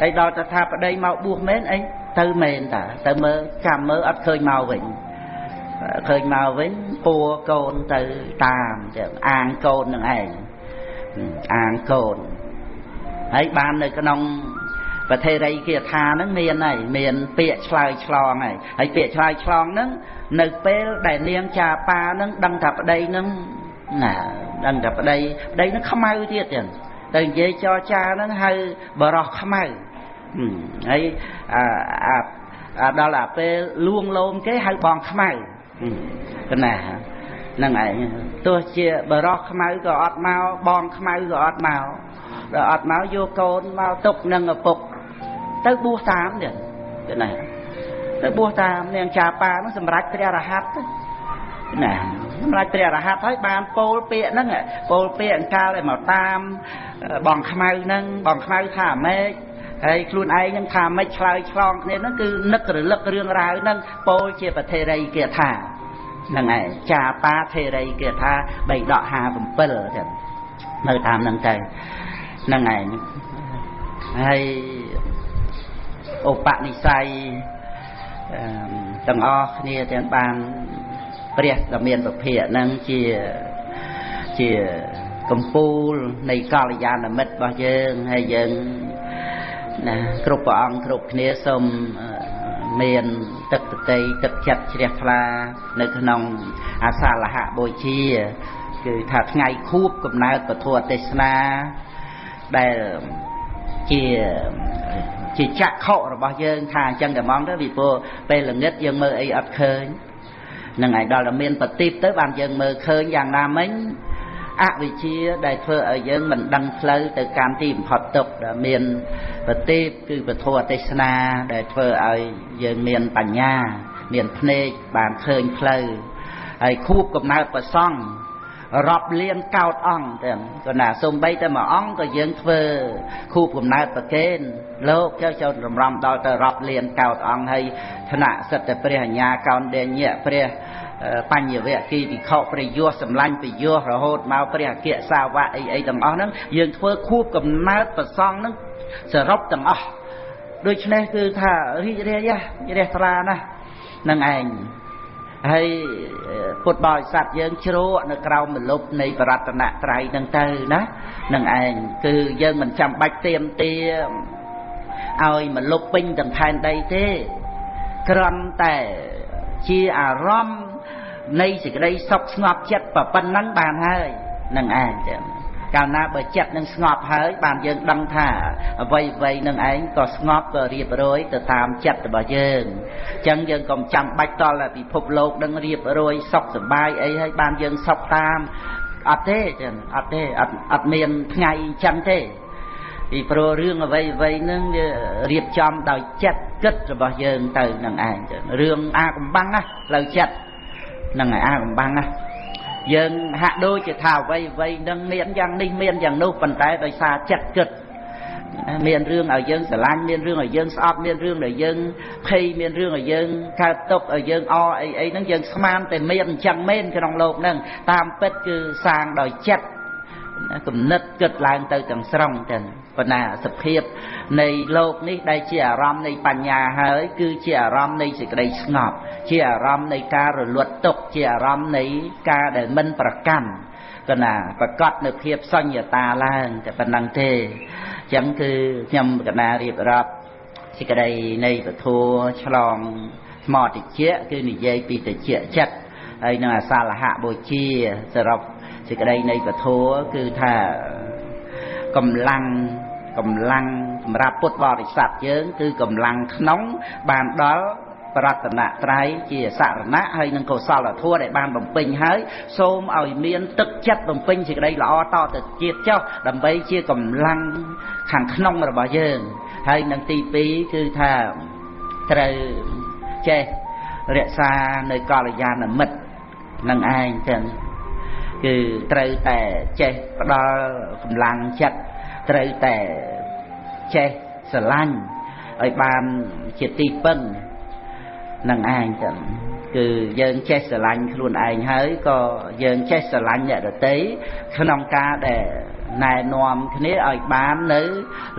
ហើយដល់ទៅថាប្តីមកបួសមែនអីទៅមែនតាទៅមើលចាំមើលអត់ឃើញមកវិញឃើញមកវិញពួរកូនទៅតាមចឹងអាងកូននឹងឯងអាងកូនហើយបាននៅក្នុងប្រធេរីគាថាហ្នឹងមានហើយមានពាក្យឆ្លើយឆ្លងហើយហើយពាក្យឆ្លើយឆ្លងហ្នឹងនៅពេលដែលនាងចាប៉ាហ្នឹងដឹងថាប្តីហ្នឹងណាដឹងថាប្តីហ្នឹងខ្មៅទៀតចឹងទៅនិយាយចរចាហ្នឹងហៅបរោះខ្មៅហើយអាដល់អាពេលលួងលោមគេហៅបងខ្មៅកណាហ្នឹងឯងទោះជាបរោះខ្មៅក៏អត់មកបងខ្មៅក៏អត់មកដល់អត់មកយកកូនមកទុកនឹងឪពុកទៅបួសតាមទៀតណាទៅបួសតាមនាងចាប៉ាហ្នឹងសម្រាប់ព្រះរហ័តណាសម្រាប់ព្រះរហ័តហើយបានពោលពាក្យហ្នឹងពោលពាក្យអង្កាលឲ្យមកតាមបងខ្មៅហ្នឹងបងខ្មៅថាម៉េចហើយខ្លួនឯងហ្នឹងថាម៉េចឆ្លើយឆ្លងគ្នាហ្នឹងគឺនឹករលឹករឿងរ៉ាវហ្នឹងពោលជាប្រធេរីគាថាហ្នឹងឯងចាប៉ាធេរីគាថា3ដក57ចឹងនៅតាមហ្នឹងទៅហ្នឹងឯងហើយឧបនិស្ស័យទាំងអស់គ្នាទាំងបានព្រះដ៏មានពភាកហ្នឹងជាកំពូលនៃកល្យាណមិត្តរបស់យើងហើយយើងណាគ្រប់ព្រះអង្គគ្រប់គ្នាសូមមានទឹកបតីទឹកចិត្តជ្រះថ្លានៅក្នុងអាសាលហបូជាគឺថាថ្ងៃខួបកំណើតពធទេសនាដែលជាចក្ខុរបស់យើងថាអញ្ចឹងតែហ្មងទៅពីព្រោះពេលល្ងិតយើងមើលអីអត់ឃើញនឹងឯងដល់តែមានបតិបទៅបានយើងមើលឃើញយ៉ាងណាមិញអវិជ្ជាដែលធ្វើឲ្យយើងមិនដឹងផ្លូវទៅកាន់ទីបំផុតទុក្ខដែលមានបតិបគឺពធទេសនាដែលធ្វើឲ្យយើងមានបញ្ញាមានភ្នែកបានឃើញផ្លូវហើយខួបកំណើតប្រសង់រាប់លានកោតអង្គទាំងគាត់ណាសំបីតែមួយអង្គក៏យើងធ្វើខួបកំណើតប្រគេនលោកចៅចូលរំរំដល់ទៅរាប់លានកោតអង្គហើយថ្នាក់សិទ្ធិព្រះអញ្ញាកោនដេញៈព្រះបញ្ញវគិភិក្ខុព្រះយសសម្លាញ់ព្រះយសរហូតមកព្រះអគ្គសាវកអីទាំងអស់ហ្នឹងយើងធ្វើខួបកំណើតប្រសង់ហ្នឹងសរុបទាំងអស់ដូច្នេះគឺថារីករាយរះថ្លាណាស់នឹងឯងហើយពុទ្ធបរិស័ទយើងជ្រក់នៅក្រោមម្លប់នៃបរតនត្រ័យហ្នឹងទៅណានឹងឯងគឺយើងមិនចាំបាច់ទៀមទាឲ្យម្លប់ពេញទាំងផែនដីទេគ្រាន់តែជាអារម្មណ៍នៃសេចក្តីសុខស្ងប់ចិត្តប៉ុណ្ណឹងបានហើយនឹងឯងចឹងកាលណាបើចិត្តនឹងស្ងប់ហើយបានយើងដឹងថាអ្វីៗនឹងឯងក៏ស្ងប់ក៏រៀបរយទៅតាមចិត្តរបស់យើងអញ្ចឹងយើងកុំចាំបាច់តល់តែពិភពលោកនឹងរៀបរយសុខសប្បាយអីហើយបានយើងសុខតាមអត់ទេចឹងអត់ទេអត់មានថ្ងៃអញ្ចឹងទេពីព្រោះរឿងអ្វីៗនឹងវារៀបចំដោយចិត្តគិតរបស់យើងទៅនឹងឯងចឹងរឿងអាកំបាំងណាផ្លូវចិត្តនឹងឯអាកំបាំងណាយើងហាក់ដូចជាថាអ្វីៗនឹងមានយ៉ាងនេះមានយ៉ាងនោះប៉ុន្តែដោយសារចិត្តគិតមានរឿងឲ្យយើងស្រឡាញ់មានរឿងឲ្យយើងស្អប់មានរឿងឲ្យយើងភ័យមានរឿងឲ្យយើងកើតទុក្ខឲ្យយើងអអីហ្នឹងយើងស្មានតែមានអញ្ចឹងមែនក្នុងលោកហ្នឹងតាមពិតគឺសាងដោយចិត្តគំនិតគិតឡើងទៅទាំងស្រុងទាំងប៉ុន្តែសភាពនៃលោកនេះដែលជាអារម្មណ៍នៃបញ្ញាហើយគឺជាអារម្មណ៍នៃសេចក្តីស្ងប់ជាអារម្មណ៍នៃការរលត់ទុក្ខជាអារម្មណ៍នៃការដែលមិនប្រកាន់ កណាប្រកាសនៅភាពសញ្ញតាឡើងតែប៉ុណ្ណឹងទេអញ្ចឹងគឺខ្ញុំកណារៀបរាប់សេចក្តីនៃពធឆ្លងស្មតិចៈគឺនិយាយពីតិចចិត្តហើយនឹងអសាលហបូជាសរុបសេចក្តីនៃពធគឺថាកម្លាំងសម្រាប់ពុទ្ធបរិស័ទយើងគឺកម្លាំងក្នុងបានដល់ប្រតនត្រ័យជាសរណៈហើយនឹងកុសលធម៌ដែលបានបំពេញហើយសូមឲ្យមានទឹកចិត្តបំពេញសេចក្តីល្អតទៅជាតិចុះដើម្បីជាកម្លាំងខាងក្នុងរបស់យើងហើយនឹងទី2គឺថាត្រូវចេះរក្សានៅកល្យាណមិត្តនឹងឯងចឹងគឺត្រូវតែចេះផ្ដល់កម្លាំងចិត្តត្រូវតែចេះស្រឡាញ់ឲ្យបានជាទីពឹងនឹងឯងចឹងគឺយើងចេះស្រឡាញ់ខ្លួនឯងហើយក៏យើងចេះស្រឡាញ់អ្នកដទៃក្នុងការដែលណែនាំគ្នាឲ្យបាននៅ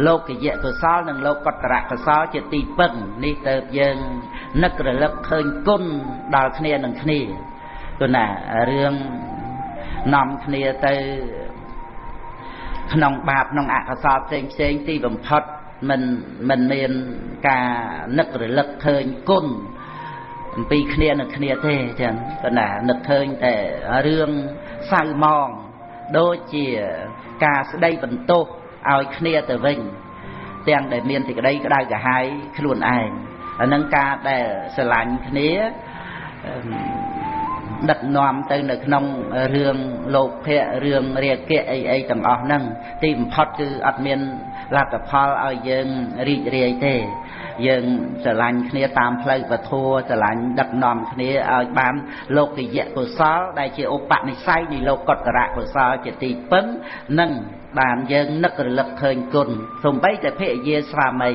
លោកយៈកុសលនិងលោកតរកុសលជាទីពឹងនេះទៅយើងនឹករលឹកឃើញគុណដល់គ្នានឹងគ្នាគណារឿងនាំគ្នាទៅក្នុងបាបក្នុងអកុសលផ្សេងផ្សេងទីបំផុតមិនមានការនឹករលឹកឃើញគុណអំពីគ្នានឹងគ្នាទេចឹងគណានឹកឃើញតែរឿងសៅមងដូចជាការស្ដីបន្ទោសឲ្យគ្នាទៅវិញទាំងដែលមានសេចក្តីក្តៅក្រហាយខ្លួនឯងអានឹងការដែលស្រឡាញ់គ្នាដឹកនាំទៅនៅក្នុងរឿងលោភៈរឿងរាគៈអីទាំងអស់ហ្នឹងទីបំផុតគឺអត់មានលទ្ធផលឲ្យយើងរីករាយទេយើងស្រឡាញ់គ្នាតាមផ្លូវពធស្រឡាញ់ដឹកនាំគ្នាឲ្យបានលោកយៈកុសលដែលជាឧបនិស្ស័យនៃលោកតរកុសលជាទីពឹងនិងបានយើងនឹករលឹកឃើញគុណសូម្បីតែភរិយាស្វាមី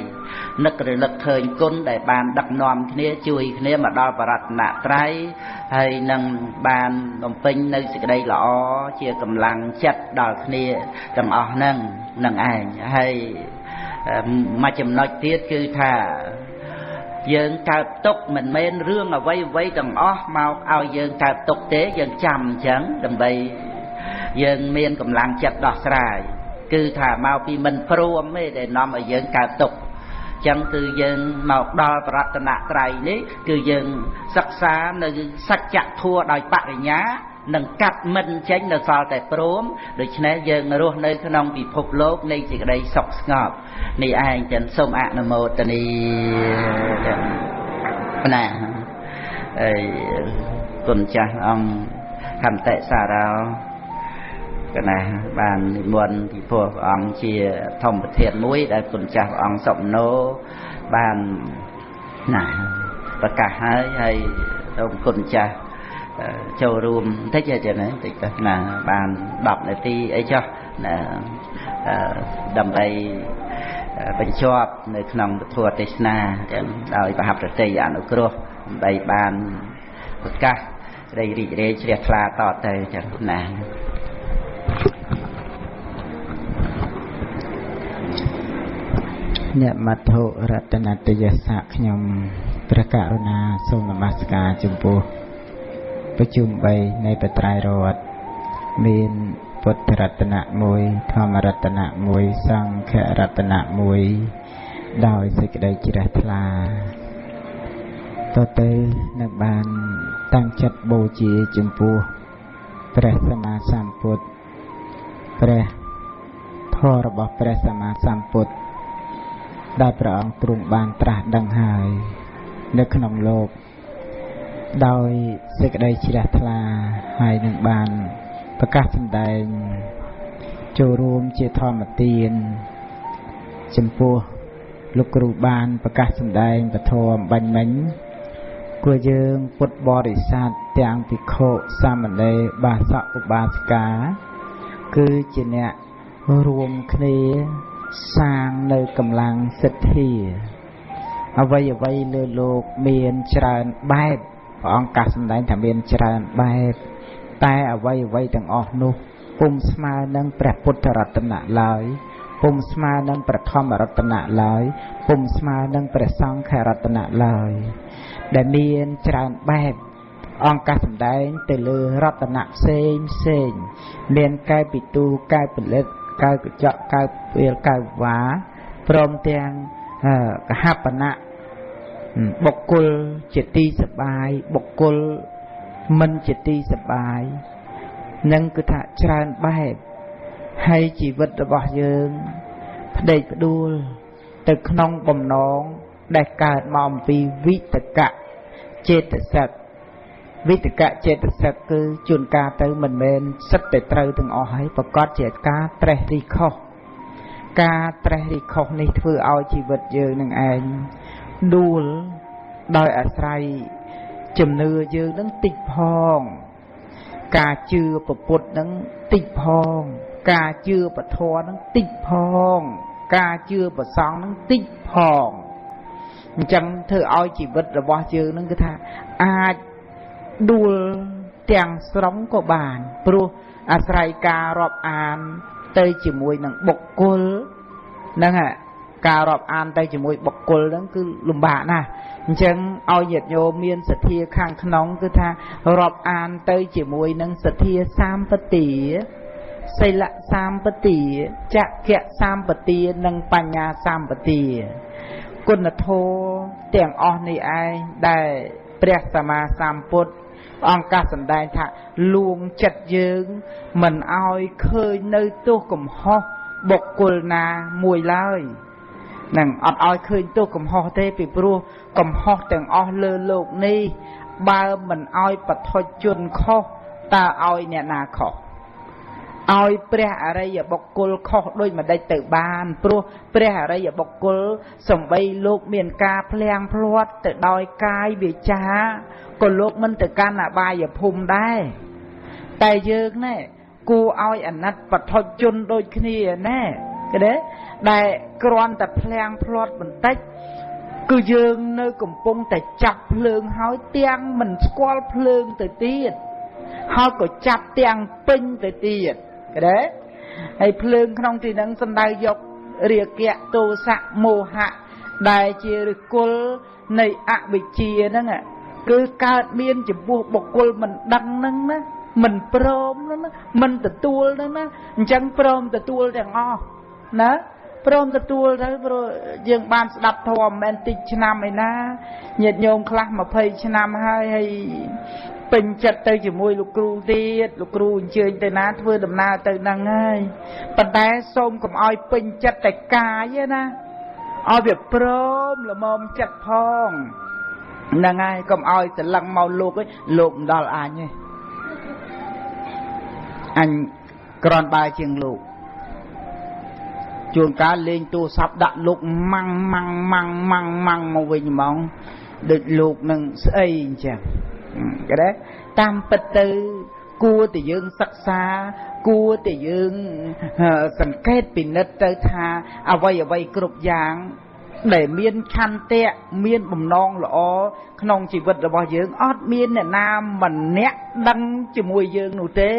នឹករលឹកឃើញគុណដែលបានដឹកនាំគ្នាជួយគ្នាមកដល់បរតនត្រ័យហើយនឹងបានបំពេញនៅសេចក្តីល្អជាកម្លាំងចិត្តដល់គ្នាទាំងអស់ហ្នឹងនឹងឯងហើយមួយចំណុចទៀតគឺថាយើងកើតទុកមិនមែនរឿងអ្វីទាំងអស់មកឲ្យយើងកើតទុកទេយើងចាំអញ្ចឹងដើម្បីយើងមានកម្លាំងចិត្តដោះស្រាយគឺថាមកពីមិនព្រមទេដែលនាំឲ្យយើងកើតទុកអញ្ចឹងគឺយើងមកដល់ប្រតនត្រ័យនេះគឺយើងសិក្សានៅសច្ចធម៌ដោយបរិញ្ញានឹងកាត់មិនចេញនៅសល់តែព្រមដូច្នេះយើងរស់នៅក្នុងពិភពលោកនៃសេចក្តីសុខស្ងប់នេះឯងចឹងសូមអនុមោទនាចឹងណាហើយគុណចាស់អង្គខន្តិសារោកណាបាននិមន្តពីព្រោះព្រះអង្គជាធម្មប្រធានមួយដែលគុណចាស់ព្រះអង្គសុមនោបានណាប្រកាសហើយហើយសូមគុណចាស់ចូលរួមបន្តិចចឹងណាបន្តិចទៅណាបាន10នាទីអីចុះណាដើម្បីបញ្ចប់នៅក្នុងពធទេសនាចឹងដោយប្រហប្រតិអនុគ្រោះដើម្បីបានប្រកាសរីករាយជ្រះថ្លាតទៅចឹងណាអ្នកមធុរតនតយសៈខ្ញុំព្រះករុណាសូមនមស្ការចំពោះប្រជុំ3នៃបត្រៃរតន៍មានពុទ្ធរតនៈ1ធម្មរតនៈ1សង្ឃរតនៈ1ដោយសេចក្តីជ្រះថ្លាតទៅនឹងបានតាំងចិត្តបូជាចំពោះព្រះសម្មាសម្ពុទ្ធព្រះធម៌របស់ព្រះសម្មាសម្ពុទ្ធដែលព្រះអង្គទ្រង់បានត្រាស់ដឹងហើយនៅក្នុងលោកដោយសេចក្តីជ្រះថ្លាហើយនឹងបានប្រកាសសម្ដែងចូលរួមជាធម្មទានចំពោះលោកគ្រូបានប្រកាសសម្ដែងពធអំបញ្ញមិញគួរយើងពុទ្ធបរិស័ទទាំងភិក្ខុសាមណេរបាសកឧបាសិកាគឺជាអ្នករួមគ្នាសាងនៅកម្លាំងសទ្ធាអ្វីលើលោកមានច្រើនបែបព្រះអង្គកាសសម្ដែងថាមានច្រើនបែបតែអ្វីទាំងអស់នោះពុំស្មើនឹងព្រះពុទ្ធរតនៈឡើយពុំស្មើនឹងព្រះធម្មរតនៈឡើយពុំស្មើនឹងព្រះសង្ឃរតនៈឡើយដែលមានច្រើនបែប អង្គការសម្ដែងទៅលើរតនៈផ្សេងផ្សេង មានកែវពិទូ កែវផលិត កែវកញ្ចក់ កែវពេល កែវវ៉ា ព្រមទាំងកហបណៈ បុគ្គលជាទីសបាយ បុគ្គលមិនជាទីសបាយ នឹងគឺថាច្រើនបែបហើយ។ ជីវិតរបស់យើងផ្ដេកផ្ដួលទៅក្នុងបំណងដែលកើតមកអំពីវិតកៈចេតសិក។ វិតកៈចេតសិកគឺជួនកាលទៅមិនមែនសិតតែត្រូវទាំងអស់ ហើយប្រកាសជាការត្រេះរិះខុស។ ការត្រេះរិះខុសនេះធ្វើឲ្យជីវិតយើងនឹងឯងដួល ដោយអាស្រ័យជំនឿយើងនឹងតិចផង ការជឿពពុទ្ធនឹងតិចផង ការជឿពធនឹងតិចផង ការជឿប្រសង់នឹងតិចផង។ អញ្ចឹងធ្វើឲ្យជីវិតរបស់យើងនឹងគឺថាអាចដួលទាំងស្រុងក៏បាន ព្រោះអាស្រ័យការរាប់អានទៅជាមួយនឹងបុគ្គលហ្នឹង ការរាប់អានទៅជាមួយបុគ្គលហ្នឹងគឺលំបាកណាស់។ អញ្ចឹងឲ្យញាតិញោមមានសទ្ធាខាងក្នុង គឺថារាប់អានទៅជាមួយនឹងសទ្ធាសម្បទា សិលសម្បទា ចក្កសម្បទា និងបញ្ញាសម្បទា។ គុណធម៌ទាំងអស់នេះឯងដែលព្រះសម្មាសម្ពុទ្ធអង្គកាសសម្ដែងថា លួងចិត្តយើងមិនឲ្យឃើញនៅទោសកំហុសបុគ្គលណាមួយឡើយ នឹងអត់ឲ្យឃើញទោសកំហុសទេ ពីព្រោះកំហុសទាំងអស់លើលោកនេះ បើមិនឲ្យបថុជនខុស តើឲ្យអ្នកណាខុស? ឲ្យព្រះអរិយបុគ្គលខុសដូចម្ដេចទៅបាន? ព្រោះព្រះអរិយបុគ្គលសំបីលោកមានការភ្លៀងភ្លាត់ទៅដោយកាយវាចា ក៏លោកមិនទៅកាន់អបាយភូមិដែរ។ តែយើងណែគួរឲ្យអាណិតបថុជនដូចគ្នាណែ គេទេ ដែលគ្រាន់តែភ្លៀងភ្លាត់បន្តិច គឺយើងនៅកំពុងតែចាប់ភ្លើងហើយ ទាំងមិនស្គាល់ភ្លើងទៅទៀត ហើយក៏ចាប់ទាំងពេញទៅទៀត គេទេ។ ហើយភ្លើងក្នុងទីហ្នឹងសំដៅយករាគៈ ទោសៈ មោហៈ ដែលជាឫគល់នៃអវិជ្ជាហ្នឹង គឺកើតមានចំពោះបុគ្គលមិនដឹងហ្នឹងណា មិនព្រមហ្នឹងណា មិនទទួលហ្នឹងណា។ អញ្ចឹងព្រមទទួលទាំងអស់ណា ព្រមទទួលទៅ ព្រោះយើងបានស្ដាប់ធម៌មិនមែនតិចឆ្នាំឯណា ញាតិញោមខ្លះ 20 ឆ្នាំហើយ ហើយពេញចិត្តទៅជាមួយលោកគ្រូទៀត លោកគ្រូអញ្ជើញទៅណាធ្វើដំណើរទៅហ្នឹងហើយ។ ប៉ុន្តែសូមកុំឲ្យពេញចិត្តតែកាយទេណា ឲ្យវាព្រមល្មមចិត្តផងហ្នឹងហើយ កុំឲ្យស្រឡឹងមកលោកឯង លោកមិនដល់អញទេ អញក្រនបាយជាងលោក។ ជួនកាលលេងទូរស័ព្ទដាក់លោកម៉ាំងម៉ាំងម៉ាំងម៉ាំងម៉ាំងមកវិញហ្មង ដូចលោកនឹងស្អីអញ្ចឹងគេដែរ។ តាមពិតទៅគួរតែយើងសិក្សា គួរតែយើងសង្កេតពិនិត្យទៅថា អ្វីអ្វីគ្រប់យ៉ាងដែលមានឆន្ទៈ មានបំណងល្អក្នុងជីវិតរបស់យើង អត់មានអ្នកណាម្នាក់ដឹងជាមួយយើងនោះទេ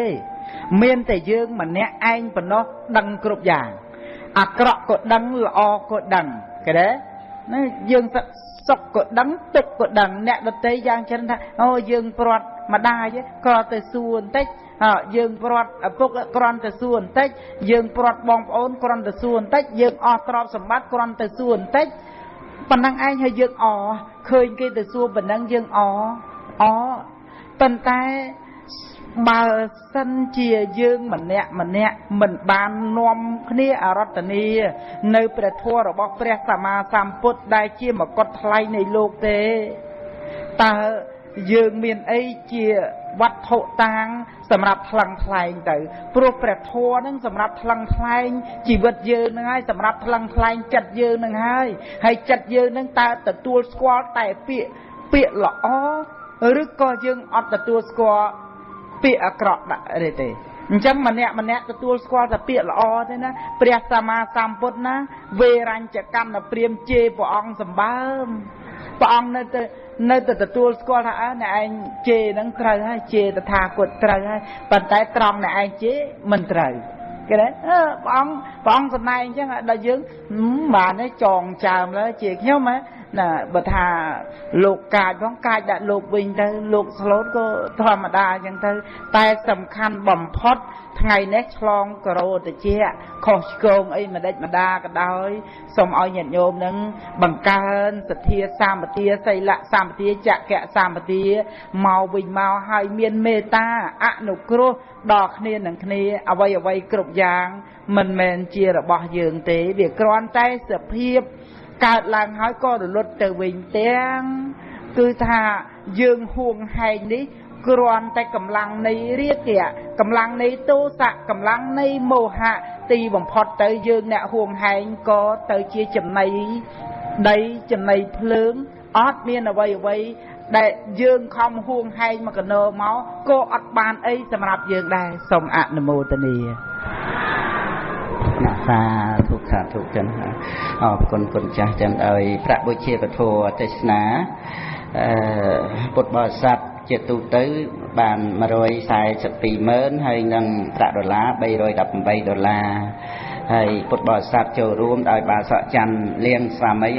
មានតែយើងម្នាក់ឯងប៉ុណ្ណោះដឹងគ្រប់យ៉ាង អាក្រក់ក៏ដឹង ល្អក៏ដឹង គេទេណា។ យើងសុខក៏ដឹង ទុក្ខក៏ដឹង។ អ្នកដតីយ៉ាងច្រើនថា អូ យើងព្រាត់ម្ដាយគ្រាន់តែសួរបន្តិច យើងព្រាត់ឪពុកគ្រាន់តែសួរបន្តិច យើងព្រាត់បងប្អូនគ្រាន់តែសួរបន្តិច យើងអស់ទ្រព្យសម្បត្តិគ្រាន់តែសួរបន្តិច ប៉ុណ្ណឹងឯង ហើយយើងអឃើញគេទៅសួរប៉ុណ្ណឹង យើងអអប៉ុន្តែបើសិនជាយើងម្នាក់ម្នាក់មិនបាននាំគ្នាអរតនីនៅព្រះធម៌របស់ព្រះសម្មាសម្ពុទ្ធ ដែលជាមកុដថ្លៃនៃលោកទេ តើយើងមានអីជាវត្ថុតាងសម្រាប់ថ្លឹងថ្លែងទៅ? ព្រោះព្រះធម៌នឹងសម្រាប់ថ្លឹងថ្លែងជីវិតយើងនឹងហើយ សម្រាប់ថ្លឹងថ្លែងចិត្តយើងនឹងហើយ។ ហើយចិត្តយើងនឹងតើទទួលស្គាល់តែពាក្យល្អ ឬក៏យើងអត់ទទួលស្គាល់ពាក្យអាក្រក់ដាក់ទេ? អញ្ចឹងម្នាក់ម្នាក់ទទួលស្គាល់តែពាក្យល្អទេណា។ ព្រះសម្មាសម្ពុទ្ធណា វេរញ្ចកម្មព្រាមជេរព្រះអង្គសម្បើម ព្រះអង្គនៅតែទទួលស្គាល់ថា អើ អ្នកឯងជេរហ្នឹងត្រូវហើយ ជេរតថាគតត្រូវហើយ ប៉ុន្តែត្រង់អ្នកឯងជេរមិនត្រូវ គេទេ។ ព្រះអង្គសម្ដែងអញ្ចឹង ដល់យើងបានទេ ចងចើមលើជេរខ្ញុំហ៎ ណាបើថាលោកកាចផងកាចដាក់លោកវិញទៅលោកស្លូតក៏ធម្មតាអញ្ចឹងទៅតែសំខាន់បំផុតថ្ងៃនេះឆ្លងកោរតិចខុសឆ្គងអីម្ដេចម្ដាក៏ដោយសូមឲ្យញាតិញោមនឹងបង្កើនសទ្ធាសម្បទាសីលៈសម្បទាចកៈសម្បទាមកវិញមកហើយមានមេត្តាអនុគ្រោះដល់គ្នានឹងគ្នាអ្វីអ្វីគ្រប់យ៉ាងមិនមែនជារបស់យើងទេវាគ្រាន់តែសភាពកើតឡើងហើយក៏រលត់ទៅវិញទាំងគឺថាយើងហួងហែងនេះគ្រាន់តែកម្លាំងនៃរាគៈកម្លាំងនៃទោសៈកម្លាំងនៃមោហៈទីបំផុតទៅយើងអ្នកហួងហែងក៏ទៅជាចំណីដីចំណីភ្លើងអត់មានអ្វីអ្វីដែលយើងខំហួងហែងមកកណោមកក៏អត់បានអីសម្រាប់យើងដែរសូមអនុមោទនាណាសាធុសាធុចឹងអរគុណគុណចាស់ចឹងឲ្យប្រាក់បុជាពធទេសនាពុទ្ធបរិស័ទជាទូទៅបាន142ម៉ឺនហើយនឹងប្រាក់ដុល្លារ318ដុល្លារហើយពុទ្ធបរិស័ទចូលរួមដោយបាសកច័ន្ទលៀងស្វាមី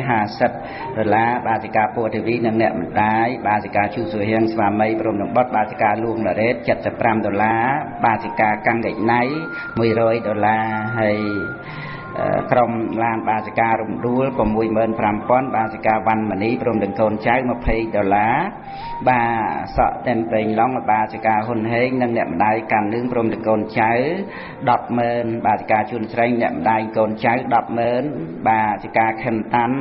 50ដុល្លារបាសិកាពោធិវីនិងអ្នកម្ដាយបាសិកាជូសុហៀងស្វាមីព្រមនឹងបុត្របាសិកាលួងណារ៉េត75ដុល្លារបាសិកាកាំងកណៃ100ដុល្លារហើយក្រុមឡានបាសិការំដួល65000បាសិកាវ៉ាន់មនីព្រមទាំងកូនចៅ20ដុល្លារបាសក់តែមប្រេងឡុងបាសិកាហ៊ុនហេងនិងអ្នកម្ដាយកាន់លឿងព្រមទាំងកូនចៅ100000បាសិកាជួនស្រីអ្នកម្ដាយកូនចៅ100000បាសិកាខឹមតាន់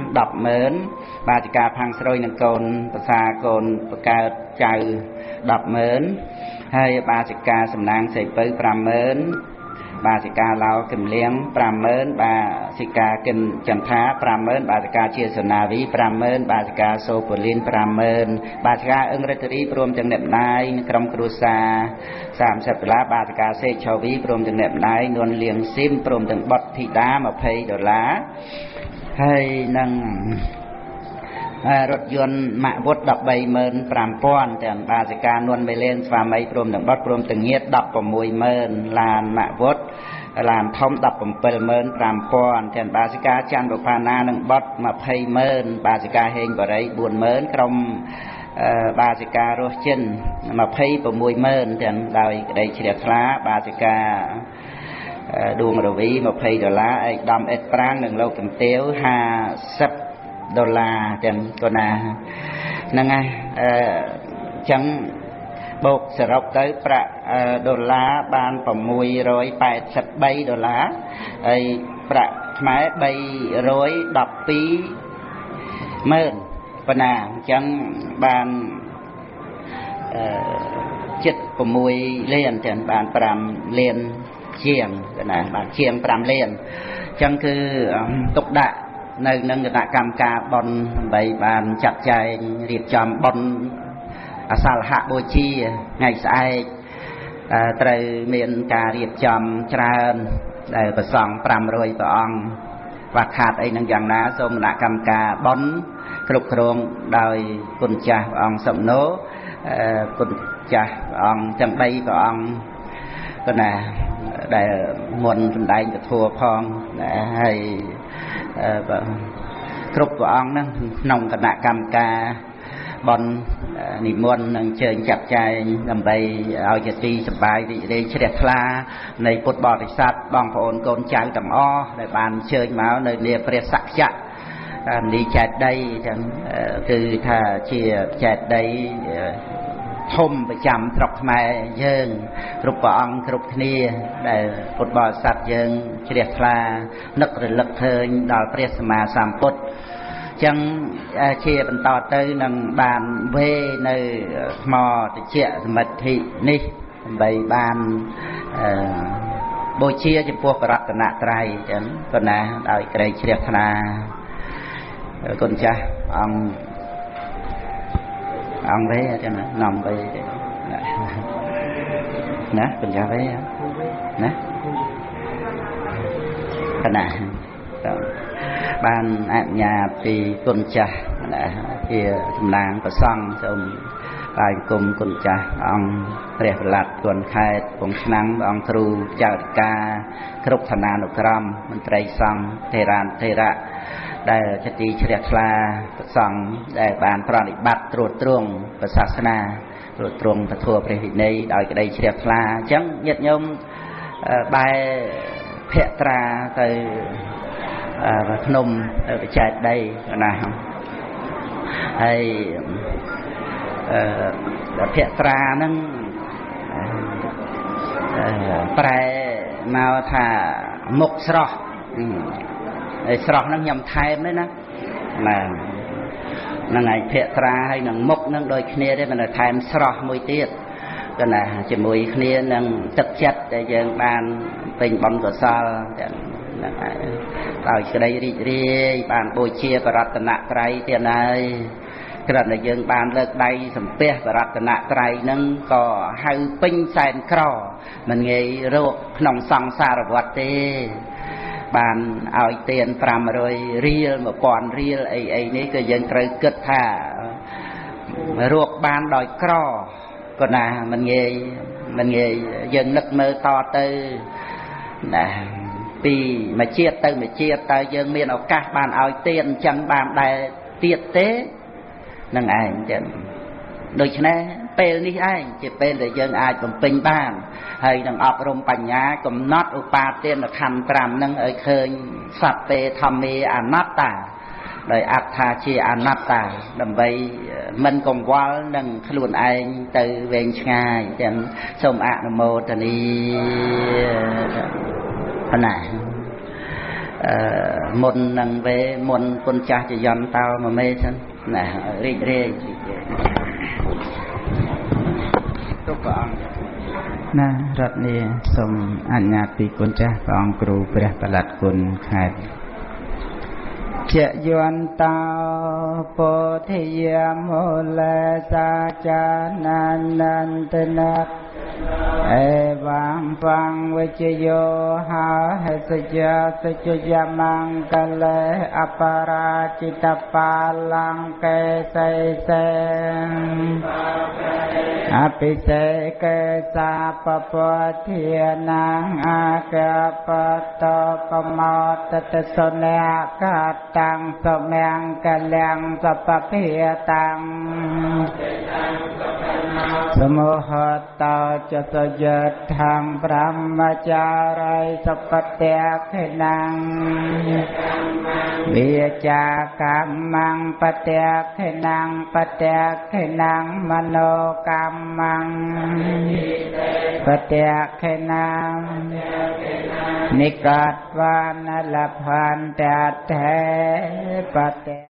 100000បាសិកាផាំងស្រួយនិងកូនប្រសាកូនបកើតចៅ100000ហើយបាសិកាសំណាងសីពៅ50000បាសិកាឡោគឹមលៀង50000បាសិកាគឹមចន្ទា50000បាសិកាជាសណាវី50000បាសិកាសូពូលីន50000បាសិកាអឹងរិទ្ធរីព្រមទាំងអ្នកម្ដាយនិងក្រុមគ្រួសារ30ដុល្លារបាសិកាសេកឆាវីព្រមទាំងអ្នកម្ដាយនួនលៀងស៊ីមព្រមទាំងបុត្រធីតា20ដុល្លារហើយនឹងរថយន្តម៉ាក់វុត135,000ទាំងបាសិកានួនមេលេនស្វាមីព្រមទាំងបុត្រព្រមទាំងញាតិ160,000ឡានម៉ាក់វុតឡានធំ175,000ទាំងបាសិកាច័ន្ទបុផាណានិងបុត្រ20,000បាសិកាហេងបរិយ40,000ក្រុមបាសិការស់ចិន26,000ទាំងដោយក្តីជ្រះថ្លាបាសិកាដួងរវី20ដុល្លារឯកដំអេតប្រាងនិងលោកជំទាវ50ដុល្លារទាំងកណាហ្នឹងហើយអញ្ចឹងបូកសរុបទៅប្រាក់ដុល្លារបាន683ដុល្លារហើយប្រាក់ខ្មែរ312ម៉ឺនប៉ុណ្ណាអញ្ចឹងបានជិត6លានទាំងបាន5លានជាងកណាបានជាង5លានអញ្ចឹងគឺទុកដាក់នៅនឹងគណៈកម្មការបន់ដើម្បីបានចាត់ចែងរៀបចំបន់អសាលហបូជាថ្ងៃស្អែកត្រូវមានការរៀបចំច្រើនដែលប្រសង់500ព្រះអង្គខ្វះខាតអីនឹងយ៉ាងណាសូមគណៈកម្មការបន់គ្រប់គ្រងដោយគុណចាស់ព្រះអង្គសំណោគុណចាស់ព្រះអង្គទាំង3ព្រះអង្គគណៈដែលមុនសម្ដែងពធផងហើយគ្រប់ព្រះអង្គហ្នឹងក្នុងគណៈកម្មការបន់និមន្តនឹងជើញចាត់ចែងដើម្បីឲ្យជាទីសប្បាយរីករាយជ្រះថ្លានៃពុទ្ធបរិស័ទបងប្អូនកូនចៅទាំងអស់ដែលបានជើញមកនៅនាព្រះសក្យៈមនីចេតិយចឹងគឺថាជាចេតិយធំប្រចាំស្រុកខ្មែរយើងគ្រប់ព្រះអង្គគ្រប់គ្នាដែលពុទ្ធបរិស័ទយើងជ្រះថ្លានឹករលឹកឃើញដល់ព្រះសម្មាសម្ពុទ្ធចឹងជាបន្តទៅនឹងបានវេនៅថ្មតិចសមិទ្ធិនេះដើម្បីបានបូជាចំពោះព្រះរតនត្រ័យចឹងប៉ុណ្ណាដោយក្តីជ្រះថ្លាគុណចាស់អង្គវេចឹងនាំវេណាគុណចាស់វេណាកណាបានអនុញ្ញាតពីគុណចាស់ជាតំណាងប្រសង់សូមបាយគុំគុណចាស់អង្គព្រះប្រឡាត់គន់ខេត្តពងឆ្នាំងអង្គគ្រូចៅអធិការគ្រប់ឋានានុក្រមមន្ត្រីសង្ឃថេរានុថេរៈ ដែលជាទីជ្រះថ្លាប្រសង់ដែលបានប្រតិបត្តិត្រួតត្រងព្រះសាសនាត្រួតត្រងពធព្រះវិន័យដោយក្តីជ្រះថ្លាអញ្ចឹងញាតិញោមបែរភក្ត្រាទៅភ្នំបច្ចេកដីណាហើយភក្ត្រាហ្នឹងប្រែមកថាមុខស្រស់ហើយស្រស់ហ្នឹងខ្ញុំថែមទេណាបាទហ្នឹងហើយភក្ត្រាហើយនឹងមុខហ្នឹងដូចគ្នាទេមិនថែមស្រស់មួយទៀតក៏ណាជាមួយគ្នានឹងទឹកចិត្តដែលយើងបានពេញបុណ្យកុសលទាំងហ្នឹងហើយដោយក្តីរីករាយបានបូជាបរតនត្រ័យទៀតហើយគ្រាន់តែយើងបានលើកដៃសំពះបរតនត្រ័យហ្នឹងក៏ហៅពេញសែនក្រមិនងាយរកក្នុងសង្សារវដ្តទេបានឲ្យទាន500រៀល1000រៀលអីអីនេះក៏យើងត្រូវគិតថារកបានដោយក្រក៏ណាមិនងាយយើងនឹកមើលតទៅណាពីមួយជាតិទៅមួយជាតិតើយើងមានឱកាសបានឲ្យទានអញ្ចឹងបានដែរទៀតទេនឹងឯងចឹងដូច្នេះពេលនេះឯងជាពេលដែលយើងអាចបំពេញបានហើយនឹងអប់រំបញ្ញាកំណត់ឧបាទានខណ្ឌ5នឹងឲ្យឃើញសត្វទេធម្មេអនត្តាដោយអត្ថាជាអនត្តាដើម្បីមិនកង្វល់នឹងខ្លួនឯងទៅវែងឆ្ងាយទាំងសូមអនុមោទនាណាមុននឹងវេមុនគុណចាស់ចយន្តតោមួយមេសិនណារីករាយទុកព្រះអង្គណារតនីសូមអនុញ្ញាតពីគុណចាស់ព្រះអង្គគ្រូព្រះប្រឡាត់គុណខេត្តជយន្តោពោធិយមូលសាចាននន្តនអេវងបង្វិជយោហោហេសជាសច្ចយមង្គលេអបរាជិតបាលង្កេសីសេអភិសេកេសាពពុធានាងអាកបតកមតតសុនកតាំងសមង្គលំសពភិតាំងសមហតោចសយថាងព្រហ្មចារិយសពតេខិណងវិចាកម្មងបតេខិណងបតេខិណងមโนកម្មងបតេខិណងនិកតវានលភន្តតេបតេ